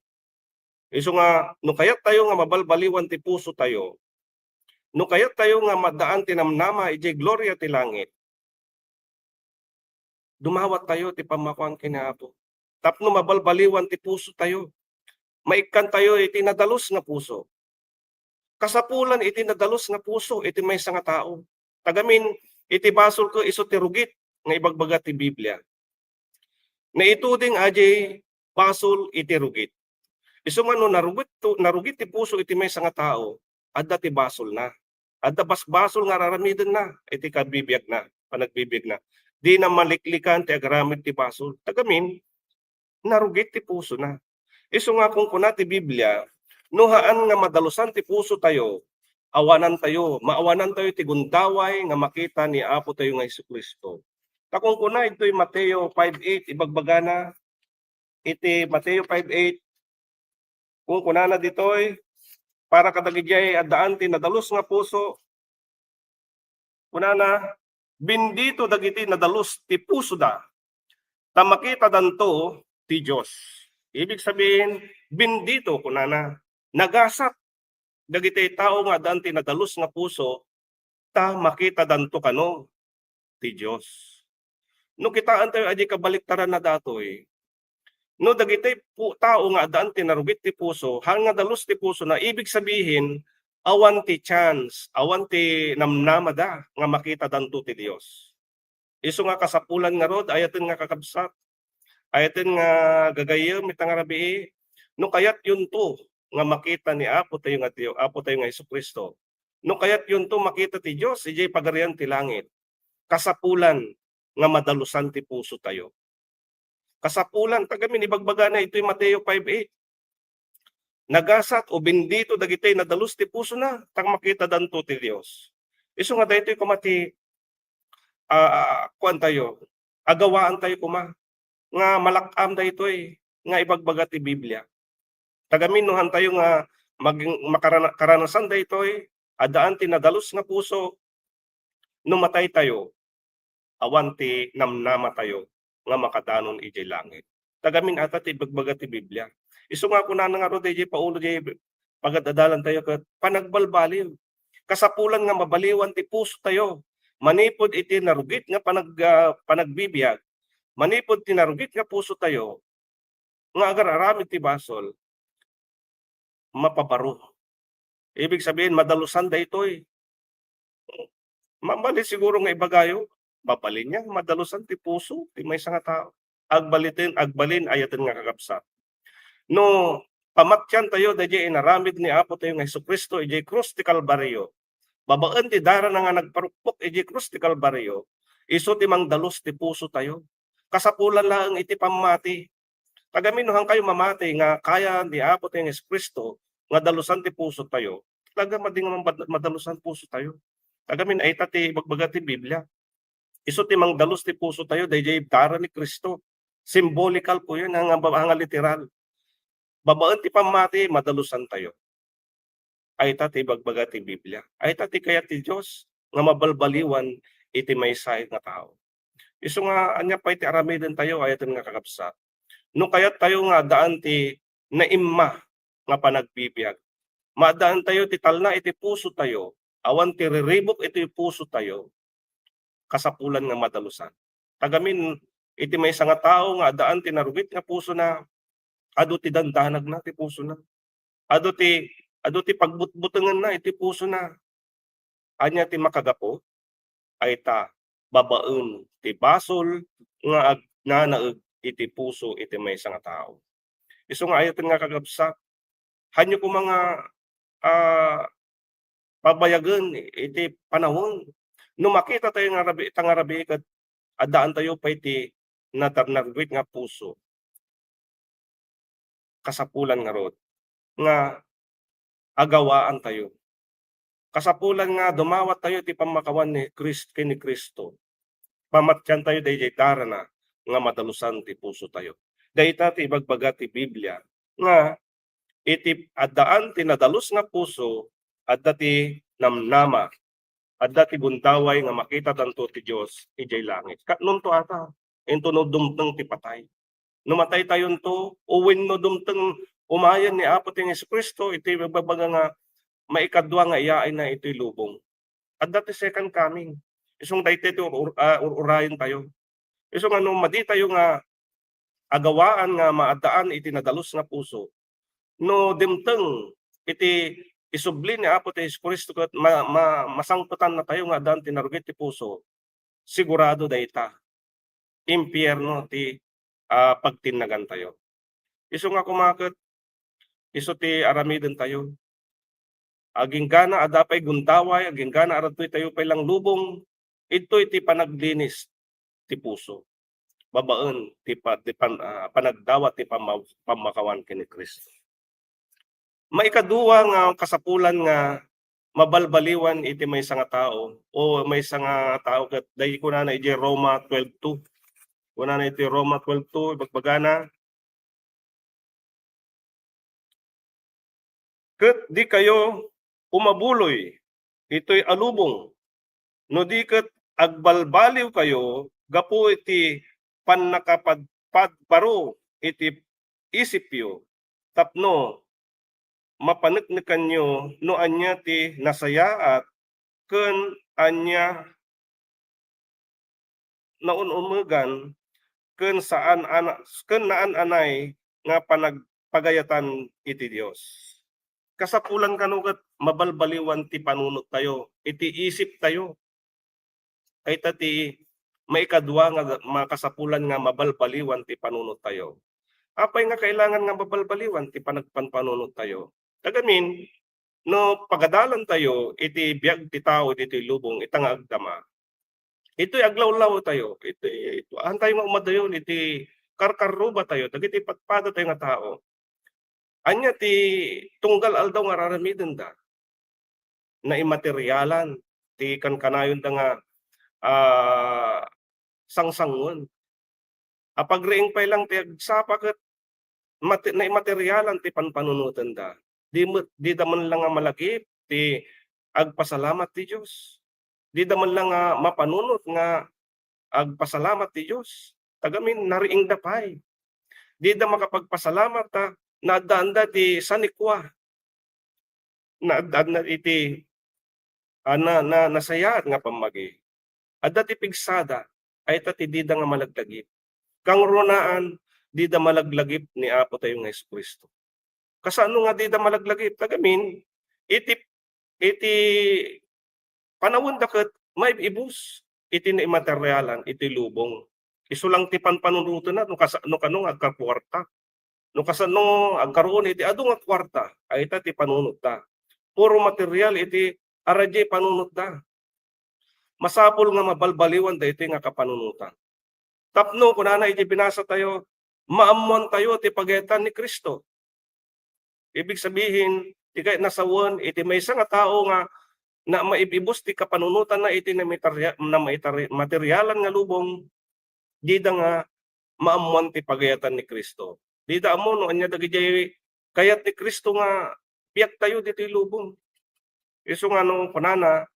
Isu nga, no kayat tayo nga mabalbaliwan ti puso tayo, no kayat tayo nga maddaan ti namnama idiay gloria ti langit, dumawat tayo ti pammakuan ken ni Apo. Tapno mabalbaliwan ti puso tayo, maikkan tayo iti nadalus nga puso. Kasapulan iti nadalus nga puso iti maysa nga tao. Tagamin, iti basol ko isu ti rugit nga ibagbaga ti Biblia. Naituding a diay basol iti rugit. Isu nga no narugit to, narugit ti puso iti maysa nga tao, adda ti basolna. Adda basbasol nga araramidenna iti kabibiagna, panagbibiagna. Dina maliklikan ti agaramid ti basol. Tagamin, narugit ti pusona. Isu nga kunkuna ti Biblia, no haan nga madalusan ti puso tayo, awanan tayo, maawanan tayo ti gundaway nga makita ni Apo tayo nga Jesu-Cristo. Ta kunkuna itoy Mateo five eight, ibagbagana, iti Mateo five eight, kunkunana ditoy, para kadagidiay addaan ti nadalus nga puso, kunana, "Bendito dagiti nadalus ti pusoda, ta makitadanto ti Dios." Ibig sabihin, bendito, kunana, nagasat dagiti tao nga addaan ti nadalus nga puso, ta makitadanto kano ti Dios. No kitaentayo a diay kabaliktaran na datoy, no dagiti pu-, tao nga addaan ti narugit ti puso, haan nga dalus ti pusona, ibig sabihin, awan ti chance, awan ti namnamada nga makitadanto ti Dios. Isu nga kasapulan ngarud, ayaten nga kakabsat, ayaten nga gagayyem ita nga rabii, no kayatyonto nga makita ni Apo tayo nga Dio-, Apo tayo nga Jesu-Cristo, no kayatyonto makita ti Dios idiay Pagarian ti Langit, kasapulan nga madalusan ti puso tayo. Kasapulan, tagamin, ibagbagana itoy Mateo five eight. Nagasat o bendito dagiti nadalus ti pusona, ta makitadanto ti Dios. Isu nga daytoy koma ti, ah, ah, kuan tayo, agawaan tayo koma, nga malak-am daytoy nga ibagbaga ti Biblia. Tagamin, no haan tayo nga maging makarana-, karanasan daytoy, addaan ti nadalus nga puso, no matay tayo, awan ti namnama tayo nga makadanon idiay langit. Tagamin, ata ti ibagbaga ti Biblia. Isu nga kunana ngarud idiay Paolo, diay pagad-adalan tayo ket panagbalbaliw. Kasapulan nga mabaliwan ti puso tayo manipud iti narugit nga panag-, ah, panagbibiag, manipud ti narugit nga puso tayo nga agar-aramid ti basol, mapabaro. Ibig sabihin, madalusan daytoy. Mabalin siguro nga ibagayo, mabalin nga madalusan ti puso ti maysa nga tao. Agbaliten, agbalin, ayaten nga kakabsat. No pamatian tayo daydiay inaramid ni Apo tayo nga Jesu-Cristo idiay krus ti Kalbario, babaen ti darana nga nagparukpok idiay krus ti Kalbario, isu ti mangdalus ti puso tayo. Kasapulan laeng iti pammati. Tagamin, no haan kayo mamati nga kaya ni Apo tayo nga Jesu-Cristo nga dalusan ti puso tayo, talaga madi nga mad-, madalusan puso tayo. Tagamin, ay ta ti ibagbaga ti Biblia. Isu ti mangdalus ti puso tayo, daydiay dara ni Cristo. Symbolical po yun, nga, nga, nga literal. Babaen ti pammati, madalusan tayo. Ay ta ti ibagbaga ti Biblia. Ay ta ti kayat ti Dios nga mabalbaliwan iti maysa nga tao. Isu nga, ania pay ti aramiden tayo, ayaten nga kakabsat. No kayat tayo nga addaan ti naimma nga panagbibiag, maaddaan tayo ti talna iti puso tayo, awan ti riribuk iti puso tayo, kasapulan nga madalusan. Tagamin, iti maysa nga tao nga addaan ti narugit nga pusona, adu ti dandanagna ti pusona. Adu ti, adu ti pagbutbutengenna iti pusona. Ania ti makagapu? Ay ta, babaen ti basol nga agnanaeg iti puso iti maysa nga tao. Isu nga ayaten nga kakabsat, hanyo koma nga, ah, pabayagen iti panawen. No makita tayo nga rabii, ta nga rabii ket addaan tayo pay ti natarnarwit nga puso. Kasapulan ngarud nga agawaan tayo. Kasapulan nga dumawat tayo ti pammakawan ni Kris-, ken ni Cristo. Pamatian tayo daydiay darana nga madalusan ti puso tayo. Dayta ti ibagbaga ti Biblia nga iti addaan ti nadalus nga puso, adda ti namnama, adda ti gundaway nga makitadanto ti Dios idiay langit. Ket nunto ata, inton no dumteng ti patay, No mataytayonto, o wenno dumteng umayen ni Apo ti Jesu-Cristo, iti ibagbaga nga maikadua nga iyaayna iti lubong. Adda ti second coming. Isu nga daytoy ti ur-, ur-, ah, ur-urayentayo. Isu nga no maditayo nga agawaan nga maaddaan iti nadalus nga puso, no dimteng iti isubli ni Apo ti Jesu-Cristo ket ma-, ma-, masangpetannatayo nga addaan ti narugit ti puso, sigurado dayta, impierno ti, ah, pagtinnagantayo. Isu nga koma ket isu ti aramidentayo. Agingga adda pay gundaway, agingga aradtoy tayo pay langlubong, idtoy ti panaglinis ti puso babaen ti pa-, ti pan-, ah, panagdawat ti pamma-, pammakawan ken ni Cristo. Maikadua nga kasapulan nga mabalbaliwan iti maysa nga tao, o maysa nga tao ket daydi kunana idiay Roma twelve two. Kunana iti Roma twelve two, ibagbagana, "Ket dikayo umabuloy itoy a lubong, no di ket agbalbaliwkayo gapu iti pannakapadpadbaro iti isipyo, tapno mapaneknekanyo no ania ti nasayaat ken ania naun-umegan ken saan ana-, ken naan-anay nga panagpagayatan iti Dios." Kasapulan kano ket mabalbaliwan ti panunottayo, iti isiptayo. Dayta ti maikadua nga ga-, makasapulan nga mabalbaliwan ti panunottayo. Apay nga kailangan nga mabalbaliwan ti panagpanpanunottayo? Tagamin, no pagadalantayo iti biag ti tao ditoy lubong, ita nga agdama, itoy aglawlawtayo, itoy, ito, antayo nga umadayon iti karkarrubatayo, dagiti padpadatayo nga tao. Ania ti tunggal aldaw nga ar-aramidenda? Naimaterialan ti kankanayonda nga, ah, sangsangon. Apagriing pay lang ti agsapa ket mate-, naimaterialan ti panpanunotenda. Di met, dida man lang nga malagip ti agpasalamat ti Dios. Dida man lang nga mapanunot nga agpasalamat ti Dios. Tagamin, nariingda pay. Dida makapagpasalamat ta naaddaanda ti sanikua. Naaddaanda iti, ah, na, na, nasayaat nga pammagi. Adda ti pigsada, ay ta ti dida nga malaglagip. Kangrunaan, dida malaglagip ni Apo tayo nga Jesu-Cristo. Kasano nga dida malaglagip? Tagamin, iti, iti panawenda ket maib-ibus iti naimaterialan, iti lubong. Isu lang ti panpanunotenda no kas-, no kano nga agkakuarta. No kasano agkaroon iti adu nga kuarta, ay ita ti panunotda. Puro material iti araje panunotda. Masapul nga mabalbaliwan daytoy nga kapanunotan. Tapno, kunana iti binasa tayo, maammoan tayo ti pagayatan ni Cristo. Ibig sabihin, ti kayat nasawen iti maysa nga tao nga na maib-ibus ti kapanunotanna iti namateria-, namaitari-, materialan nga lubong, dida nga maammoan ti pagayatan ni Cristo. Dida ammo no ania dagidiay kayat ni Cristo nga biagtayo ditoy lubong. Isu nga no kunana,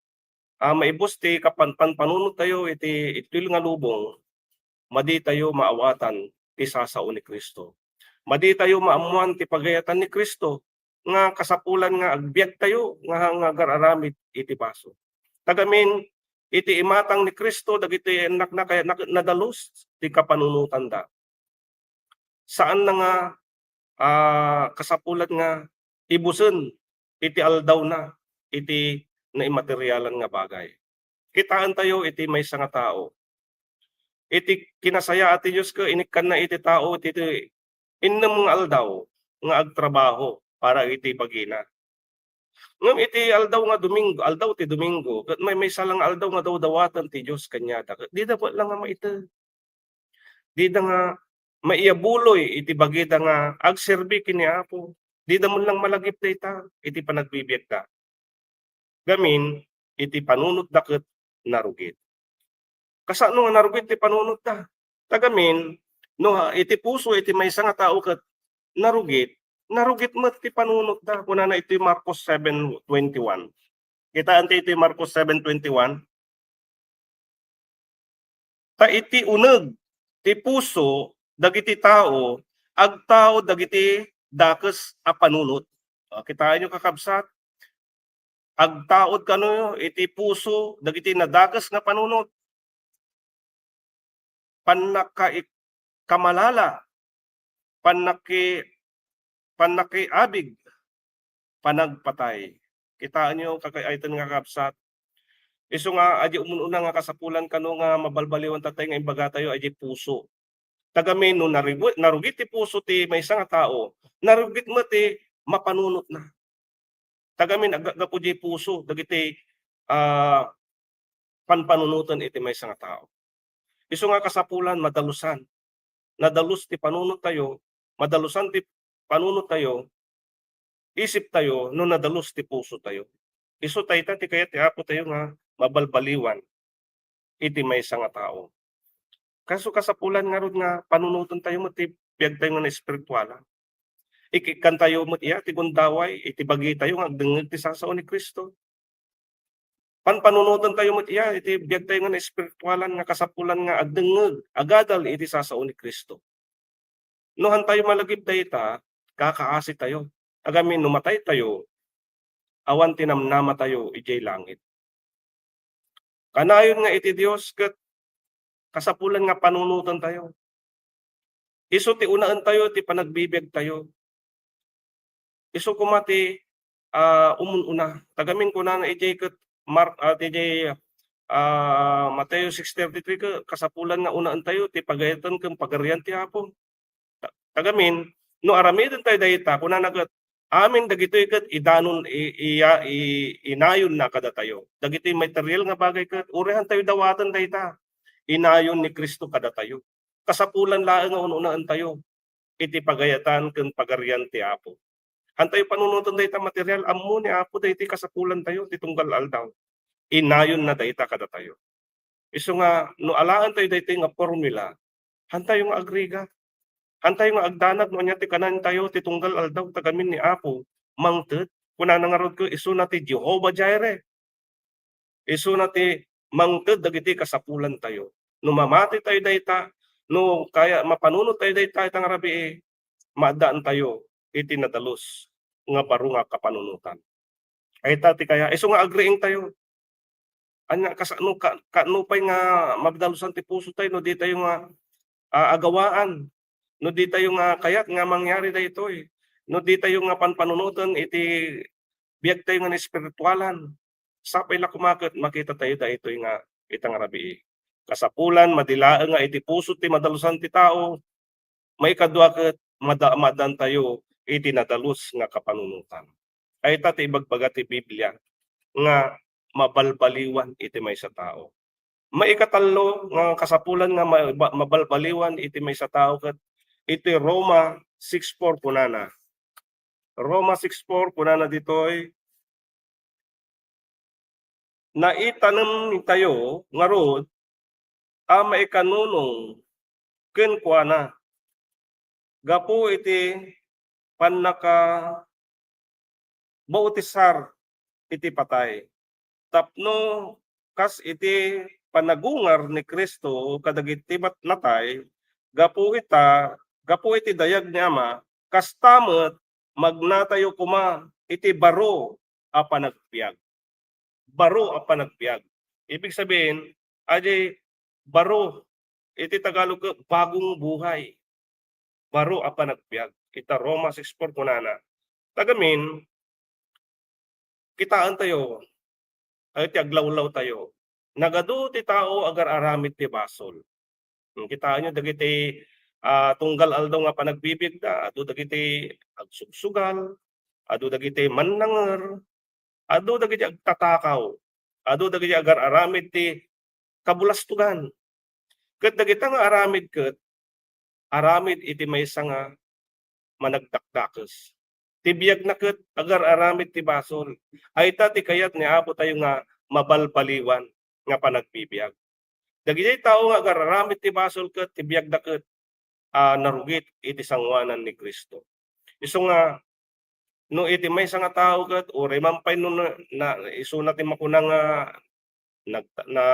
ah, maibus ti kapan-, panpanunottayo iti, iti nga lubong, maditayo maawatan ti sasao ni Cristo. Maditayo maammoan ti pagayatan ni Cristo nga kasapulan nga agbiagtayo nga, nga agar-aramid iti basol. Tagamin, iti imatang ni Cristo dagiti annakna kayat nak-, nadalus ti kapanunotanda. Saanna nga, ah, kasapulan nga ibusen iti aldawna iti naimaterialan nga bagay. Kitaentayo iti maysa nga tao. Iti kinasayaat ti Dios ket inikkanna iti tao iti, iti innem nga aldaw nga agtrabaho para iti bagina. Ngem iti aldaw nga Domingo, aldaw ti Domingo, ket maymaysa la nga aldaw nga dawdawaten ti Dios kaniada, ket dida met la nga maited. Dida nga maiyabuloy iti bagida nga agserbi ken ni Apo. Dida met la nga malagip dayta iti panagbibiagda. Gamin, iti panunotda ket narugit. Kasano nga narugit ti panunotda? Tagamin, no, ha, iti puso iti maysa nga tao ket narugit, narugit met ti panunotda. Kunana iti Marcos seven twenty-one. Kitaentayo iti Marcos seven twenty-one. Ta iti uneg ti puso dagiti tao, agtaud dagiti dakes a panunot. Ah, kitaenyo, kakabsat, agtaud kano iti puso dagiti nadakes nga panunot. Pannakaik-, kamalala, pannaki-, pannakiabig, panagpatay. Kitaenyo, kakaayten nga kabsat. Isu nga, adi umun-una nga kasapulan kano nga mabalbaliwan tatay nga imbagatayo, adi puso. Tagamin, no narugi-, narugit ti puso ti maysa nga tao, narugit met ti mapanunotna. Tagamin, aggapu di puso, dagiti, ah, panpanunoten iti maysa nga tao. Isu nga kasapulan, madalusan. Nadalus ti panunot tayo, madalusan ti panunot tayo, isip tayo, no nadalus ti puso tayo. Isu tayta ti kayat ti Apo tayo nga mabalbaliwan iti maysa nga tao. Kaso kasapulan ngarud nga panunoten tayo met ti biag tayo nga naespiritualan. Ikkantayo met iya ti gundaway iti bagi tayo nga agdengngeg ti sasao ni Cristo. Panpanunoten tayo met iya iti biag tayo nga naespiritualan nga kasapulan nga agdengngeg, agadal iti sasao ni Cristo. No han tayo malagip dayta, kakaasi tayo. Agamin no matay tayo, awan ti namnama tayo idiay langit. Kanayon nga iti Dios ket kasapulan nga panunoten tayo. Isu ti unaen tayo ti panagbibiag tayo. Isu koma ti, ah, umun-una. Tagamin kunana idiay ket Mark, ah, idiay, ah, Mateo six thirty-three ket kasapulan nga unaen tayo ti pagayatan ken pagarian ti Apo. Ta-, tagamin, no aramiden tayo dayta, kunana ket, amin dagitoy ket idanon, i-, iya-, i-, inayonna kadatayo. Dagitoy material nga bagay ket, uray han tayo dawaten dayta. Inayon ni Cristo kadatayo. Kasapulan laeng nga un-unaen tayo iti pagayatan ken pagarian ti Apo. Han tayo panunoten dayta material, ammo ni Apo daytoy kasapulan tayo ti tunggal aldaw. Inayonna dayta kadatayo. Isu nga, no alaen tayo daytoy nga formula, han tayo nga agrigat. Han tayo nga agdanag no ania ti kanan tayo ti tunggal aldaw, tagamin ni Apo, mangted. Kunana ngarud ket, isuna ti Jehovah Jireh. Isuna ti mangted dagiti kasapulan tayo. No mamati tayo dayta, no kaya mapanunot tayo dayta ita nga rabii, maaddaan tayo iti nadalus nga baro nga kapanunotan. Ay ta ti kaya, isu nga agriing tayo. Anya, kasano ka, kaano pay nga mabdalusan ti puso tayo no di tayo nga, ah, agawaan, no di tayo nga kayat nga mangyari daytoy, no di tayo nga panpanunoten iti biag tayo nga naespiritualan. Sapay la koma ket makita tayo daytoy nga ita nga rabii. Kasapulan, madi laeng nga iti puso ti madalusan ti tao, maikadua ket mada-, maaddaan tayo iti nadalus nga kapanunotan. Ay ta ti ibagbaga ti Biblia nga mabalbaliwan iti maysa tao. Maikatallo nga kasapulan nga ma-, ba-, mabalbaliwan iti maysa tao ket iti Roma six four kunana. Roma six four kunana ditoy, naitanem tayo ngarud a maikanunong kenkuana gapu iti pannakabautisar iti patay, tapno kas iti panagungar ni Cristo kadagiti mat-, natay gapu ita, gapu iti dayag ni Ama, kasta met magnatayo koma iti baro a panagbiag. Baro a panagbiag. Ibig sabihin, adi baro, iti Tagalog, bagong buhay. Baro a panagbiag. Ita Roma six four kunana. Tagamin, kitaen tayo, ay, ti aglawlaw tayo. Nagadu ti tao agar-aramid ti basol. Hmm, kitaenyo dagiti, ah, tunggal aldaw nga panagbibiagda, adu dagiti agsugsugal, adu dagiti mannanger, adu dagiti agtatakaw, adu dagiti agar-aramid ti kabulastogan. Ket dagita nga aramid ket aramid iti maysa nga managdakdakes. Ti biagna ket agar-aramid ti basol. Ay ta ti kayat ni Apo tayo nga mabalbaliwan nga panagbibiag. Dagiti tao nga agar-aramid ti basol ket ti biagda ket, ah, narugit iti sangoanan ni Cristo. Isu nga, no iti maysa nga tao ket, uray man pay no na, na, isuna ti makuna nga nag-, na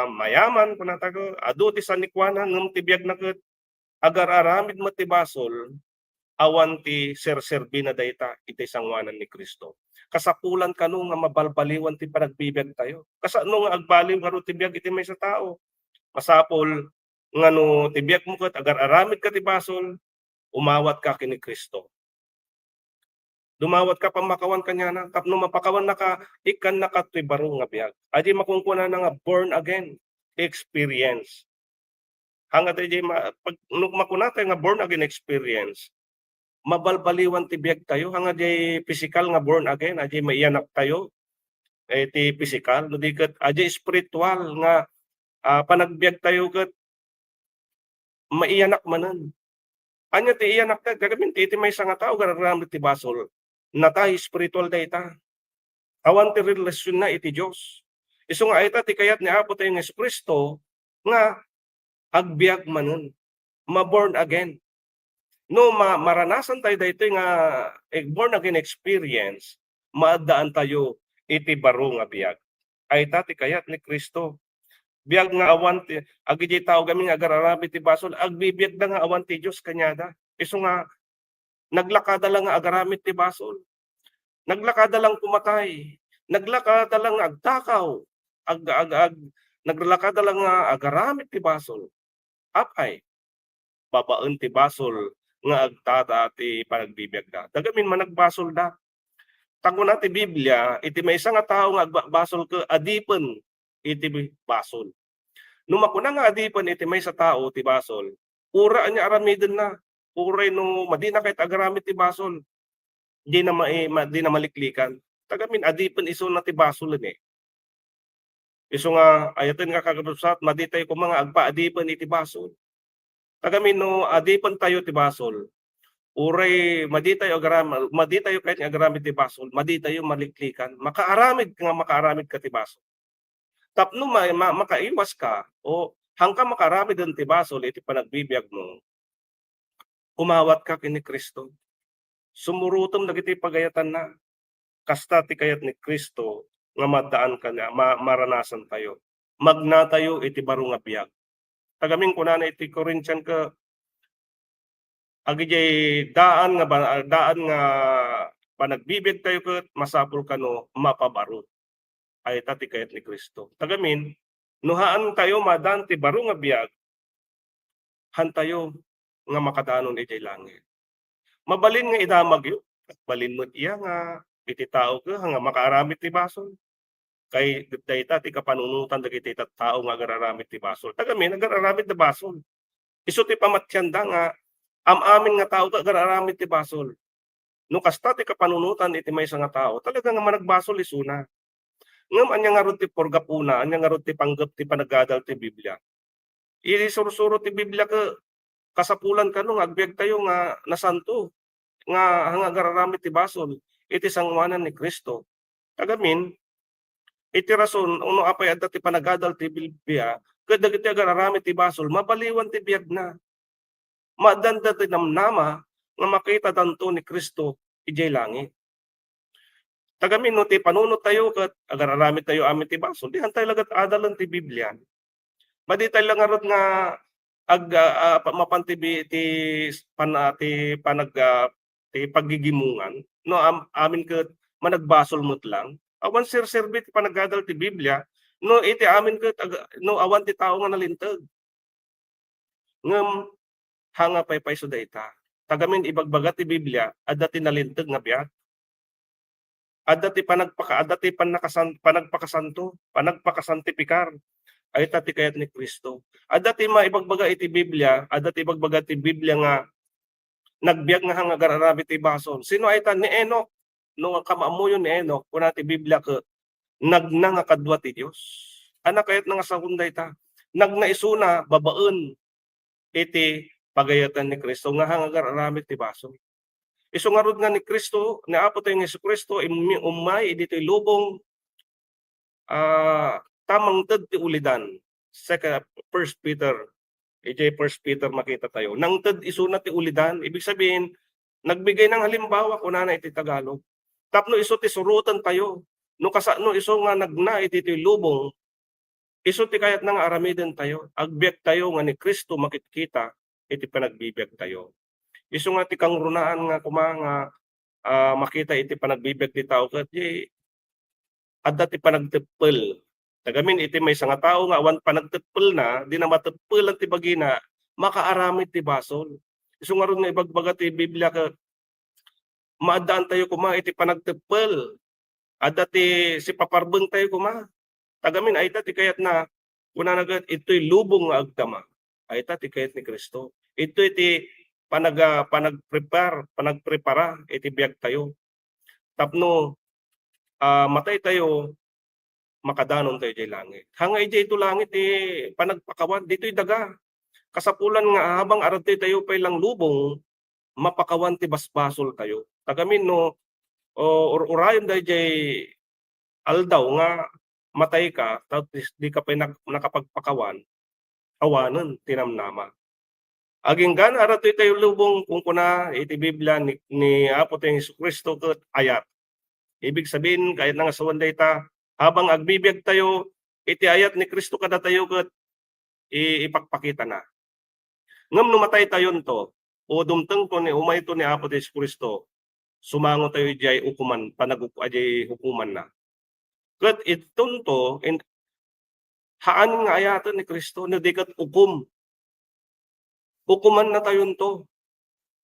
mayaman, kunata ket, adu ti sanikuana, ngem ti biagna ket agar-aramid met ti basol, awan ti serserbina dayta iti sangoanan ni Cristo. Kasapulan kano nga mabalbaliwan ti panagbibiag tayo. Kasano nga agbaliw ngarud ti biag iti maysa tao? Masapul nga no ti biagmo ket agar-aramid ka ti basol, umawat ka ken ni Cristo. Dumawat ka pammakawan kaniana, tapno mapakawan naka, ikkan naka toy baro nga biag. Adi makunkunana nga born again experience. Hanga dayjay ma-, pag, no makuna tayo nga born again experience, mabalbaliwan ti biag tayo, hanga jay physical nga born again, ajay maiyanak tayo, eh, ti physical, no di ket ajay spiritual nga, ah, panagbiag tayo ket maiyanak manen. Ania ti iyanak tayo? Gagamin ti iti maysa nga tao, agar-aramid ti basol, natay spiritual dayta. Awan ti relasionna iti Dios. Isu nga ayta ti kayat ni Apo tayo nga Jesu-Cristo nga agbiag manen, ma-born again. No ma-, maranasan tayo daytoy nga, eh, born again experience, maaddaan tayo iti baro nga biag. Ayta ti kayat ni Cristo. Biag nga awan ti, agidiay tao gamin nga agar-aramid ti basol, agbibiagda nga awan ti Dios kaniada. Isu nga, naglakada la nga agaramid ti basol. Naglakada lang pumatay. Naglakada lang nga agtakaw. Ag-, ag-, ag-, naglakada lang nga agaramid ti basol. Apay, babaen ti basol nga agtada ti panagbibiagda. Dagamin managbasolda. Ta kuna ti Biblia, iti maysa nga tao nga agbasol ket adipen iti basol. No makuna nga adipen iti maysa tao ti basol, uray ania aramidenna, uray no madina ket agaramid ti basol, dina mai-, ma-, dina maliklikan. Tagamin adipen isuna ti basol ni. Isu nga ayaten nga kakabsat, maditay koma nga agpaadipen iti basol. Tagamin no adipen tayo ti basol, uray maditayo agaram-, maditayo ket nga agaramid ti basol, maditayo maliklikan. Makaaramid nga makaaramid ka ti basol. Tapno ma-, ma-, makaiwas ka o hangka makaaramiden ti basol iti panagbibiag mo, umawat ka ken ni Cristo. Sumurotem dagiti pagayatanna. Kasta ti kayat ni Cristo nga maddaan kaniana, ma-, maranasan tayo. Magnatayo iti baro nga biag. Tagamin kunana iti Corinthian ket, agidiay daan nga ba-, daan nga panagbibiag tayo ket masapul kano mapabaro. Ayta ti kayat ni Cristo. Tagamin, no haan tayo madan ti baro nga biag, hantayo nga makadanon idiay langit. Mabalin nga idamagyo, balin met iya nga iti tao ket nga makaaramid ti basol. Kay dayta ti kapanunotan dagiti tattao nga agar-aramid ti basol. Tagamin, agar-aramid ti basol. Isu ti pamatianda nga am-amin nga tao ket agar-aramid ti basol. No kasta ti kapanunotan iti maysa nga tao, talaga nga managbasol isuna. Ngem ania ngarud ti purgapuna, ania ngarud ti panggep ti panagadal ti Biblia? Iti sursuro ti Biblia ket kasapulan kano nga agbiag tayo nga nasanto, nga, nga agar-aramid ti basol iti sangoanan ni Cristo. Tagamin, iti rason, no apay adda ti panagadal ti Biblia, ket dagiti agar-aramid ti basol, mabaliwan ti biagna. Maaddanda ti namnama nga makitadanto ni Cristo idiay langit. Tagamin no ti panunot tayo ket agar-aramid tayo amin ti basol, di hantayo laget adalen ti Biblia. Maditay la ngarud nga ag-, ah, ah, pa-, mapan ti bi-, ti s-, pan-, ah, ti panag-, ah, ti paggigimongan, no, am-, amin ket managbasol met lang. Awan serserbi ti panagadal ti Biblia, no, iti amin ket ag-, no, awan ti tao nga nalinteg. Ngem, hanga pay payso dayta. Tagamin ibagbaga ti Biblia, adda ti nalinteg nga biag. Adda ti panagpaka-, adda ti panakasan-, panagpakasanto, panagpakasantifikar. Ayta ti kayat ni Cristo. Adda ti maibagbaga iti Biblia, adda ti ibagbaga ti Biblia nga nagbiag nga hanga agar-aramid ti basol. Sino ayta? Ni Enoch. No, kamaamuyo ni Enoch, kuna ti Biblia ket nagna nga kadua ti Dios. Ania kayatna nga saon dayta? Nagna isuna babaen iti pagayatan ni Cristo nga hanga agar-aramid ti basol. Isu ngarud nga ni Cristo, ni Apo tayo nga Jesu-Cristo, immi-, ummay ditoy lubong, ah, ta mangted ti ulidan. Second, First Peter, idiay First Peter makita tayo. Nangted isuna ti ulidan, ibig sabihin, nagbigay ng halimbawa, kunana iti Tagalog. Tapno isu ti suroten tayo. No kasano isu nga nagna iti toy lubong, isu ti kayatna nga aramiden tayo. Agbiag tayo nga ni Cristo makitkita iti panagbibiagtayo. Isu nga ti kangrunaan nga koma nga, ah, makita iti panagbibiag ti tao ket di adda ti panagteppel. Tagamin iti maysa nga tao nga awan panagteppelna, di na mateppelan ti bagina, makaaramid ti basol. Isu ngarud nga ibagbaga ti Biblia ket maaddaantayo koma iti panagteppel. Adda ti sipaparbengtayo koma. Tagamin, ayta ti kayatna, kunana ket, "Itoy lubong nga agdama." Ayta ti kayat ni Cristo. Itoy ti panaga-, panagprepar-, panagprepara iti biagtayo. Tapno, ah, mataytayo, makadanontayo idiay langit. Hanga idiay to langit ti panagpakawan, ditoy daga. Kasapulan nga habang aradtoy tayo pay lang lubong, mapakawan ti basbasoltayo. Tagamin no, o, ur-, urayon daydiay aldaw nga matay ka, tapos di, di ka pay nak-, nakapagpakawan, awanen ti namnama. Agingga na, aradtoy tayo lubong, kunkuna iti Biblia ni, ni Apo tayo Jesu-Cristo ket ayat. Ibig sabihin, kayatna nga sawen dayta, habang agbibiag tayo, iti ayat ni Cristo kadatayo ket i-, ipakpakitana. Ngem no matay tayonto, o dumtengto ni, umayto ni Apo Jesu-Cristo, sumango tayo idiay ukuman, panag-, idiay hukumanna. Ket itonto, in-, haan nga ayaten ni Cristo, no di ket ukom. Ukomanna tayonto.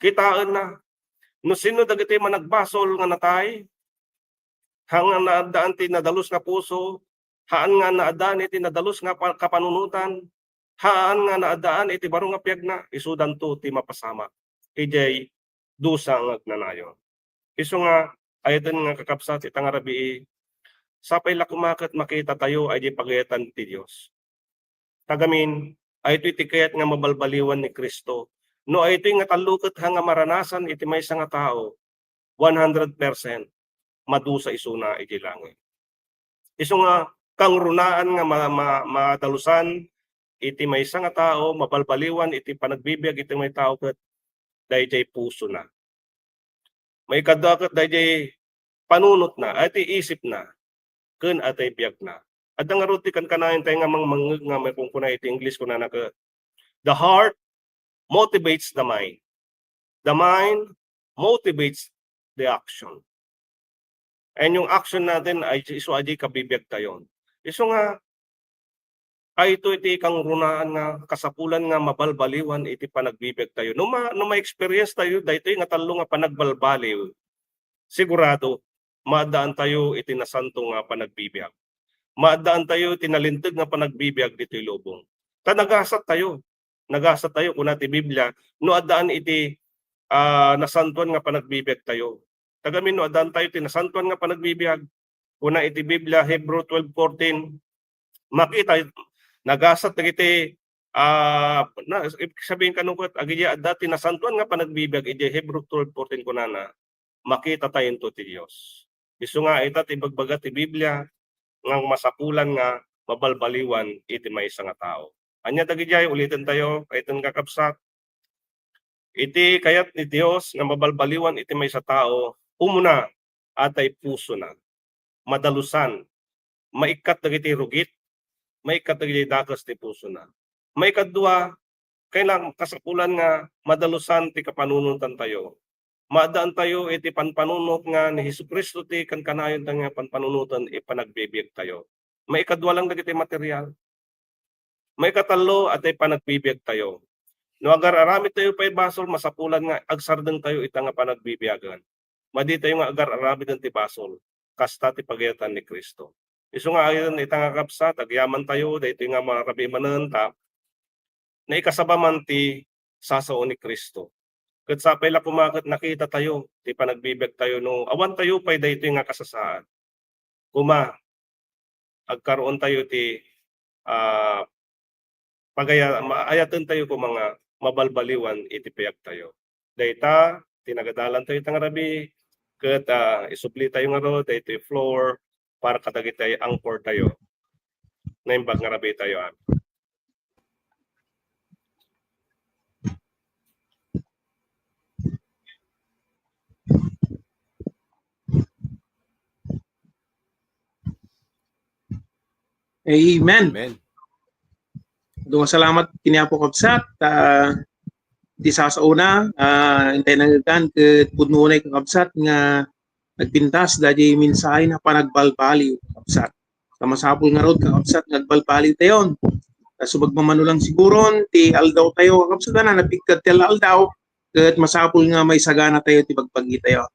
Kitaenna. No sino dagiti managbasol nga natay, haan nga naaddaan ti nadalus nga puso, haan nga naaddaan iti nadalus nga pa-, kapanunotan, haan nga naaddaan iti baro nga piagna, isudanto ti mapasamak idiay dusa nga agnanayon. Isu nga, ayaten nga kakabsat, ita nga rabii, sapay la koma ket makitatayo idiay pagayatan ti Dios. Tagamin, aytoy ti kayat nga mabalbaliwan ni Cristo. No aytoy nga tallo ket ha nga maranasan iti maysa nga tao, one hundred percent madusa isuna iti langit. Isu nga kangrunaan nga ma-, ma-, madalusan iti maysa nga tao, mabalbaliwan iti panagbibiag iti may tao ket daydiay pusona. Maikadua ket daydiay panunotna, ay ti isipna, ken atay biagna. Adda ngarud ti kankanayon tayo nga mangmangngeg nga maikunkuna iti English, kunana ket, "The heart motivates the mind. The mind motivates the action." Ayan yung action natin ay isu a di kabibiag tayon. Isu nga, ay ito iti kangrunaan nga kasapulan nga mabalbaliwan iti panagbibiag tayo. No ma-, no ma-experience tayo, daytoy nga tallo nga panagbalbaliw, sigurado, maaddaan tayo iti nasanto nga panagbibiag. Maaddaan tayo iti nalinteg nga panagbibiag ditoy lubong. Ta nagasat tayo. Nagasat tayo, kuna ti Biblia, no addaan iti, ah, nasantuan nga panagbibiag tayo. Tagamin no addaan tayo iti nasantuan nga panagbibiag. Kuna iti Biblia, Hebrew twelve fourteen, makita, nagasat dagiti, ah, na, ibig sabihin kano ket, agidiay adda ti nasantuan nga panagbibiag, idiay Hebrew twelve fourteen kunana, makita tayonto ti Dios. Isu nga ita ti ibagbaga ti Biblia nga masapulan nga mabalbaliwan iti maysa nga tao. Ania dagidiay? Uliten tayo, ita nga kakabsat. Iti kayat ni Dios nga mabalbaliwan iti maysa tao, umuna, atay pusona. Madalusan. Maikkat dagiti rugit, maikkat dagiti dakes ti pusona. Maikadua, kailangan kasapulan nga madalusan ti kapanunotan tayo. Maaddaan tayo iti panpanunot nga ni Jesu-Cristo ti kankanayon tayo nga panpanunotan iti panagbibiag tayo. Maikadua lang dagiti material. Maikatallo, atay panagbibiag tayo. No agar-aramid tayo pay basol, masapulan nga agsardeng tayo ita nga panagbibiagan. Madi tayo nga agar-aramiden ti basol, kasta ti pagayatan ni Cristo. Isu nga ayan ita nga kabsat, agyaman tayo, daytoy nga marabii manen, ta naikasaba man ti sasao ni Cristo. Ket sapay la koma ket nakita tayo ti panagbibiag tayo no awan tayo pay daytoy nga kasasaad. Koma, agkaroon tayo ti, ah, pagaya-, ma-, ayaten tayo koma nga mabalbaliwan iti biag tayo. Dayta, ti nagadalan tayo ita nga rabii, ket, ah, isubli tayo ngarud daytoy floor para kadagiti anchor tayo. Naimbag nga rabii tayo, ah. Amen. Amen. Duwa salamat kini Apo kabsat, ah, Ti sasaona, ah, intay nangekan ket pudno unay, kakabsat, nga nagpintas daydi mensahe nga panagbalbaliw, kakabsat. Ta masapul ngarud, kakabsat, nga agbalbaliw tayon. Ta subagmamano lang siguron ti aldaw tayo, kakabsat, a napigkad ti aldaw, ket masapul nga maisagana tayo ti bagbagi tayo.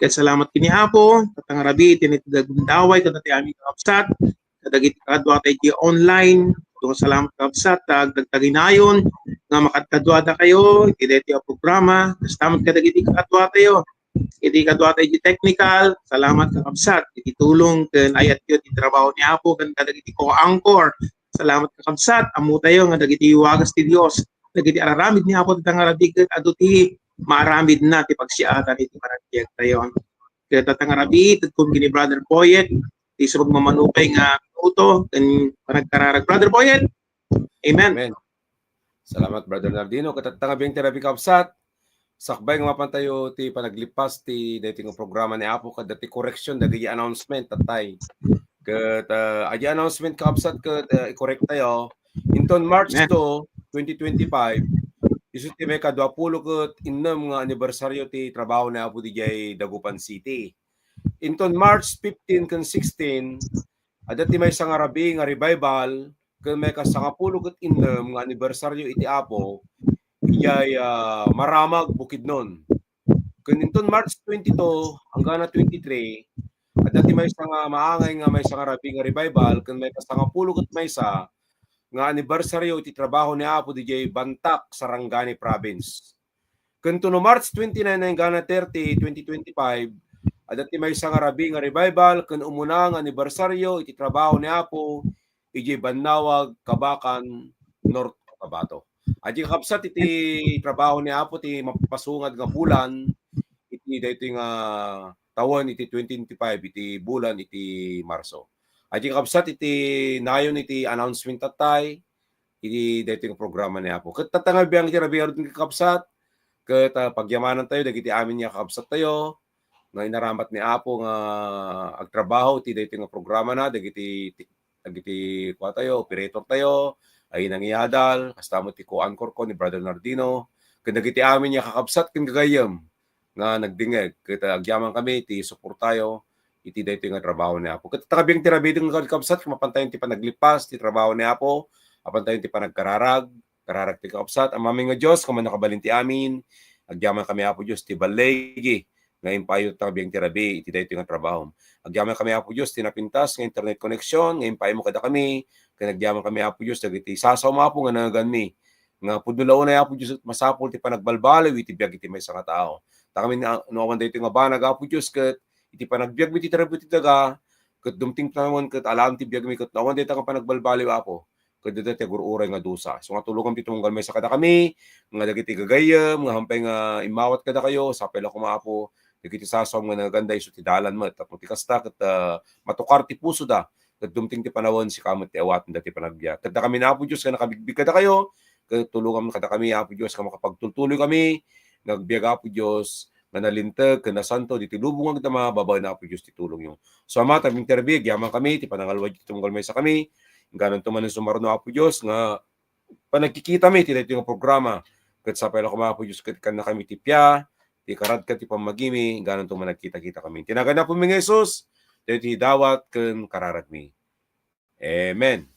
Ket salamat ken ni Apo, ta nga rabii ti nagdagundaway kadagiti amin, kakabsat, kadagiti kadua tayo di online. Adu nga salamat, kakabsat, ta agdagdaginayon nga makadkaduada kayo iti daytoy a programa. Kasta met kadagiti kadua tayo, iti kadua tayo di technical. Salamat, kakabsat, iti tulong ken ayatyo ti trabaho ni Apo ken kadagiti co-anchor. Salamat, kakabsat, ammo tayo nga dagiti wagas ti Dios, dagiti araramid ni Apo, ta nga rabii ket adu ti maaramidna ti pagsiatan iti panagbiag tayo. Ket ta nga rabii, itedkom ken ni Brother Boyet ti subagmamano pay nga minuto ken panagkararag. Brother Boyet. Amen. Amen. Salamat, Brother Nardino. Ket ta nga rabii ti rabii, kakabsat, sakbay nga mapan tayo ti panaglippas ti daytoy nga programa ni Apo, kadagiti correction dagiti announcement, tattay. Ket, ah, adi announcement, kakabsat, ket, ah, i-correct tayo. Inton March Amen. two, twenty twenty-five, isu ti maikadua pulo ket innem nga anibersario ti trabaho ni Apo didiay Dagupan City. Inton March fifteen ken sixteen, adda ti maysa nga rabii nga revival ken maikasangapulo ket innem nga anibersario iti Apo idiay, ah, Maramag, Bukidnon. Ken inton March twenty-two anggana twenty-three, adda ti maysa nga maangay nga maysa nga rabii nga revival ken maikasangapulo ket maysa nga anibersario iti trabaho ni Apo didiay Bantac, Sarangani Province. Ken no March twenty-nine anggana thirty, twenty twenty-five, adda ti maysa nga rabii nga revival ken umuna nga anibersario iti trabaho ni Apo idiay Bannawag, Kabacan, North Cotabato. Adi, kakabsat, iti trabaho ni Apo ti mapasungad nga bulan iti daytoy nga tawen iti twenty twenty-five, iti bulan iti Marso. Adi, kakabsat, iti nayon iti announcement, tattay, iti daytoy nga programa ni Apo. Ket ta nga biang iti rabii ngarud, kakabsat, ket, ah, pagyamanan tayo dagiti amin nga kakabsat tayo nga inaramat ni Apo nga agtrabaho iti daytoy nga programa na, dagiti, dagiti kua tayo, operator tayo, ay nangiadal, kasta met ti co-anchor ko ni Brother Nardino, ken dagiti amin nga kakabsat ken gagayyem nga nagdingeg. Ket, ah, agyaman kami ti suportayo iti daytoy nga trabaho ni Apo. Ket ta nga biang ti rabii nga kakabsat, mapan tayo ti panaglippas ti trabaho ni Apo, mapan tayo ti panagkararag, kararag ti kakabsat. Amami nga Dios, nga mannakabalin ti amin, agyaman kami, Apo Dios, ti balligi nga impaaymo ta nga biang ti rabii iti daytoy nga trabaho. Agyaman kami, Apo Dios, ti napintas nga internet connection nga impaaymo kadakami, ken agyaman kami, Apo Dios, dagiti sasaom, Apo, nga nangeganmi. Nga pudno la unay, Apo Dios, masapul ti panagbalbaliw iti biag iti maysa nga tao. Ta ngamin, no awan daytoy nga banag, Apo Dios, ket iti panagbiagmi iti tribu ti daga, ket dumteng panawen ket alaem ti biagmi, ket no awan dayta nga panagbalbaliw, Apo, ket adda ti agur-uray nga dusa. Isu nga tulongam ti tumunggal maysa kadakami, nga dagiti gagayyem nga hampay nga immawat kadakayo, sapay la koma, Apo, dagiti sasaom nga naganda isu ti dalan met. Tapno ti kasta ket, ah, matukar ti pusoda, ket dumteng ti panawen, sika met ti awaten dati panagbiag. Ket dakami, Apo Dios, nga nakabigbig kadakayo, ket tulongam kadakami, Apo Dios, nga makapagtultuloy kami nga agbiag, Apo Dios, nga nalinteg ken nasanto diti lubong nga agdama babaen, Apo Dios, ti tulongyo. So, Ama, ta nga biang ti rabii, agyaman kami ti panangalwad ti tumunggal maysa kami, inggana to manen sumarno, Apo Dios, nga panagkikitami ti daytoy nga programa. Ket sapay la koma, Apo Dios, ket kannakami ti pia, ti karadka ti pammagimi, inggana to managkita-kita kami. Ti nagan ni Apomi nga Jesus, daytoy dawat ken kararagmi. Amen.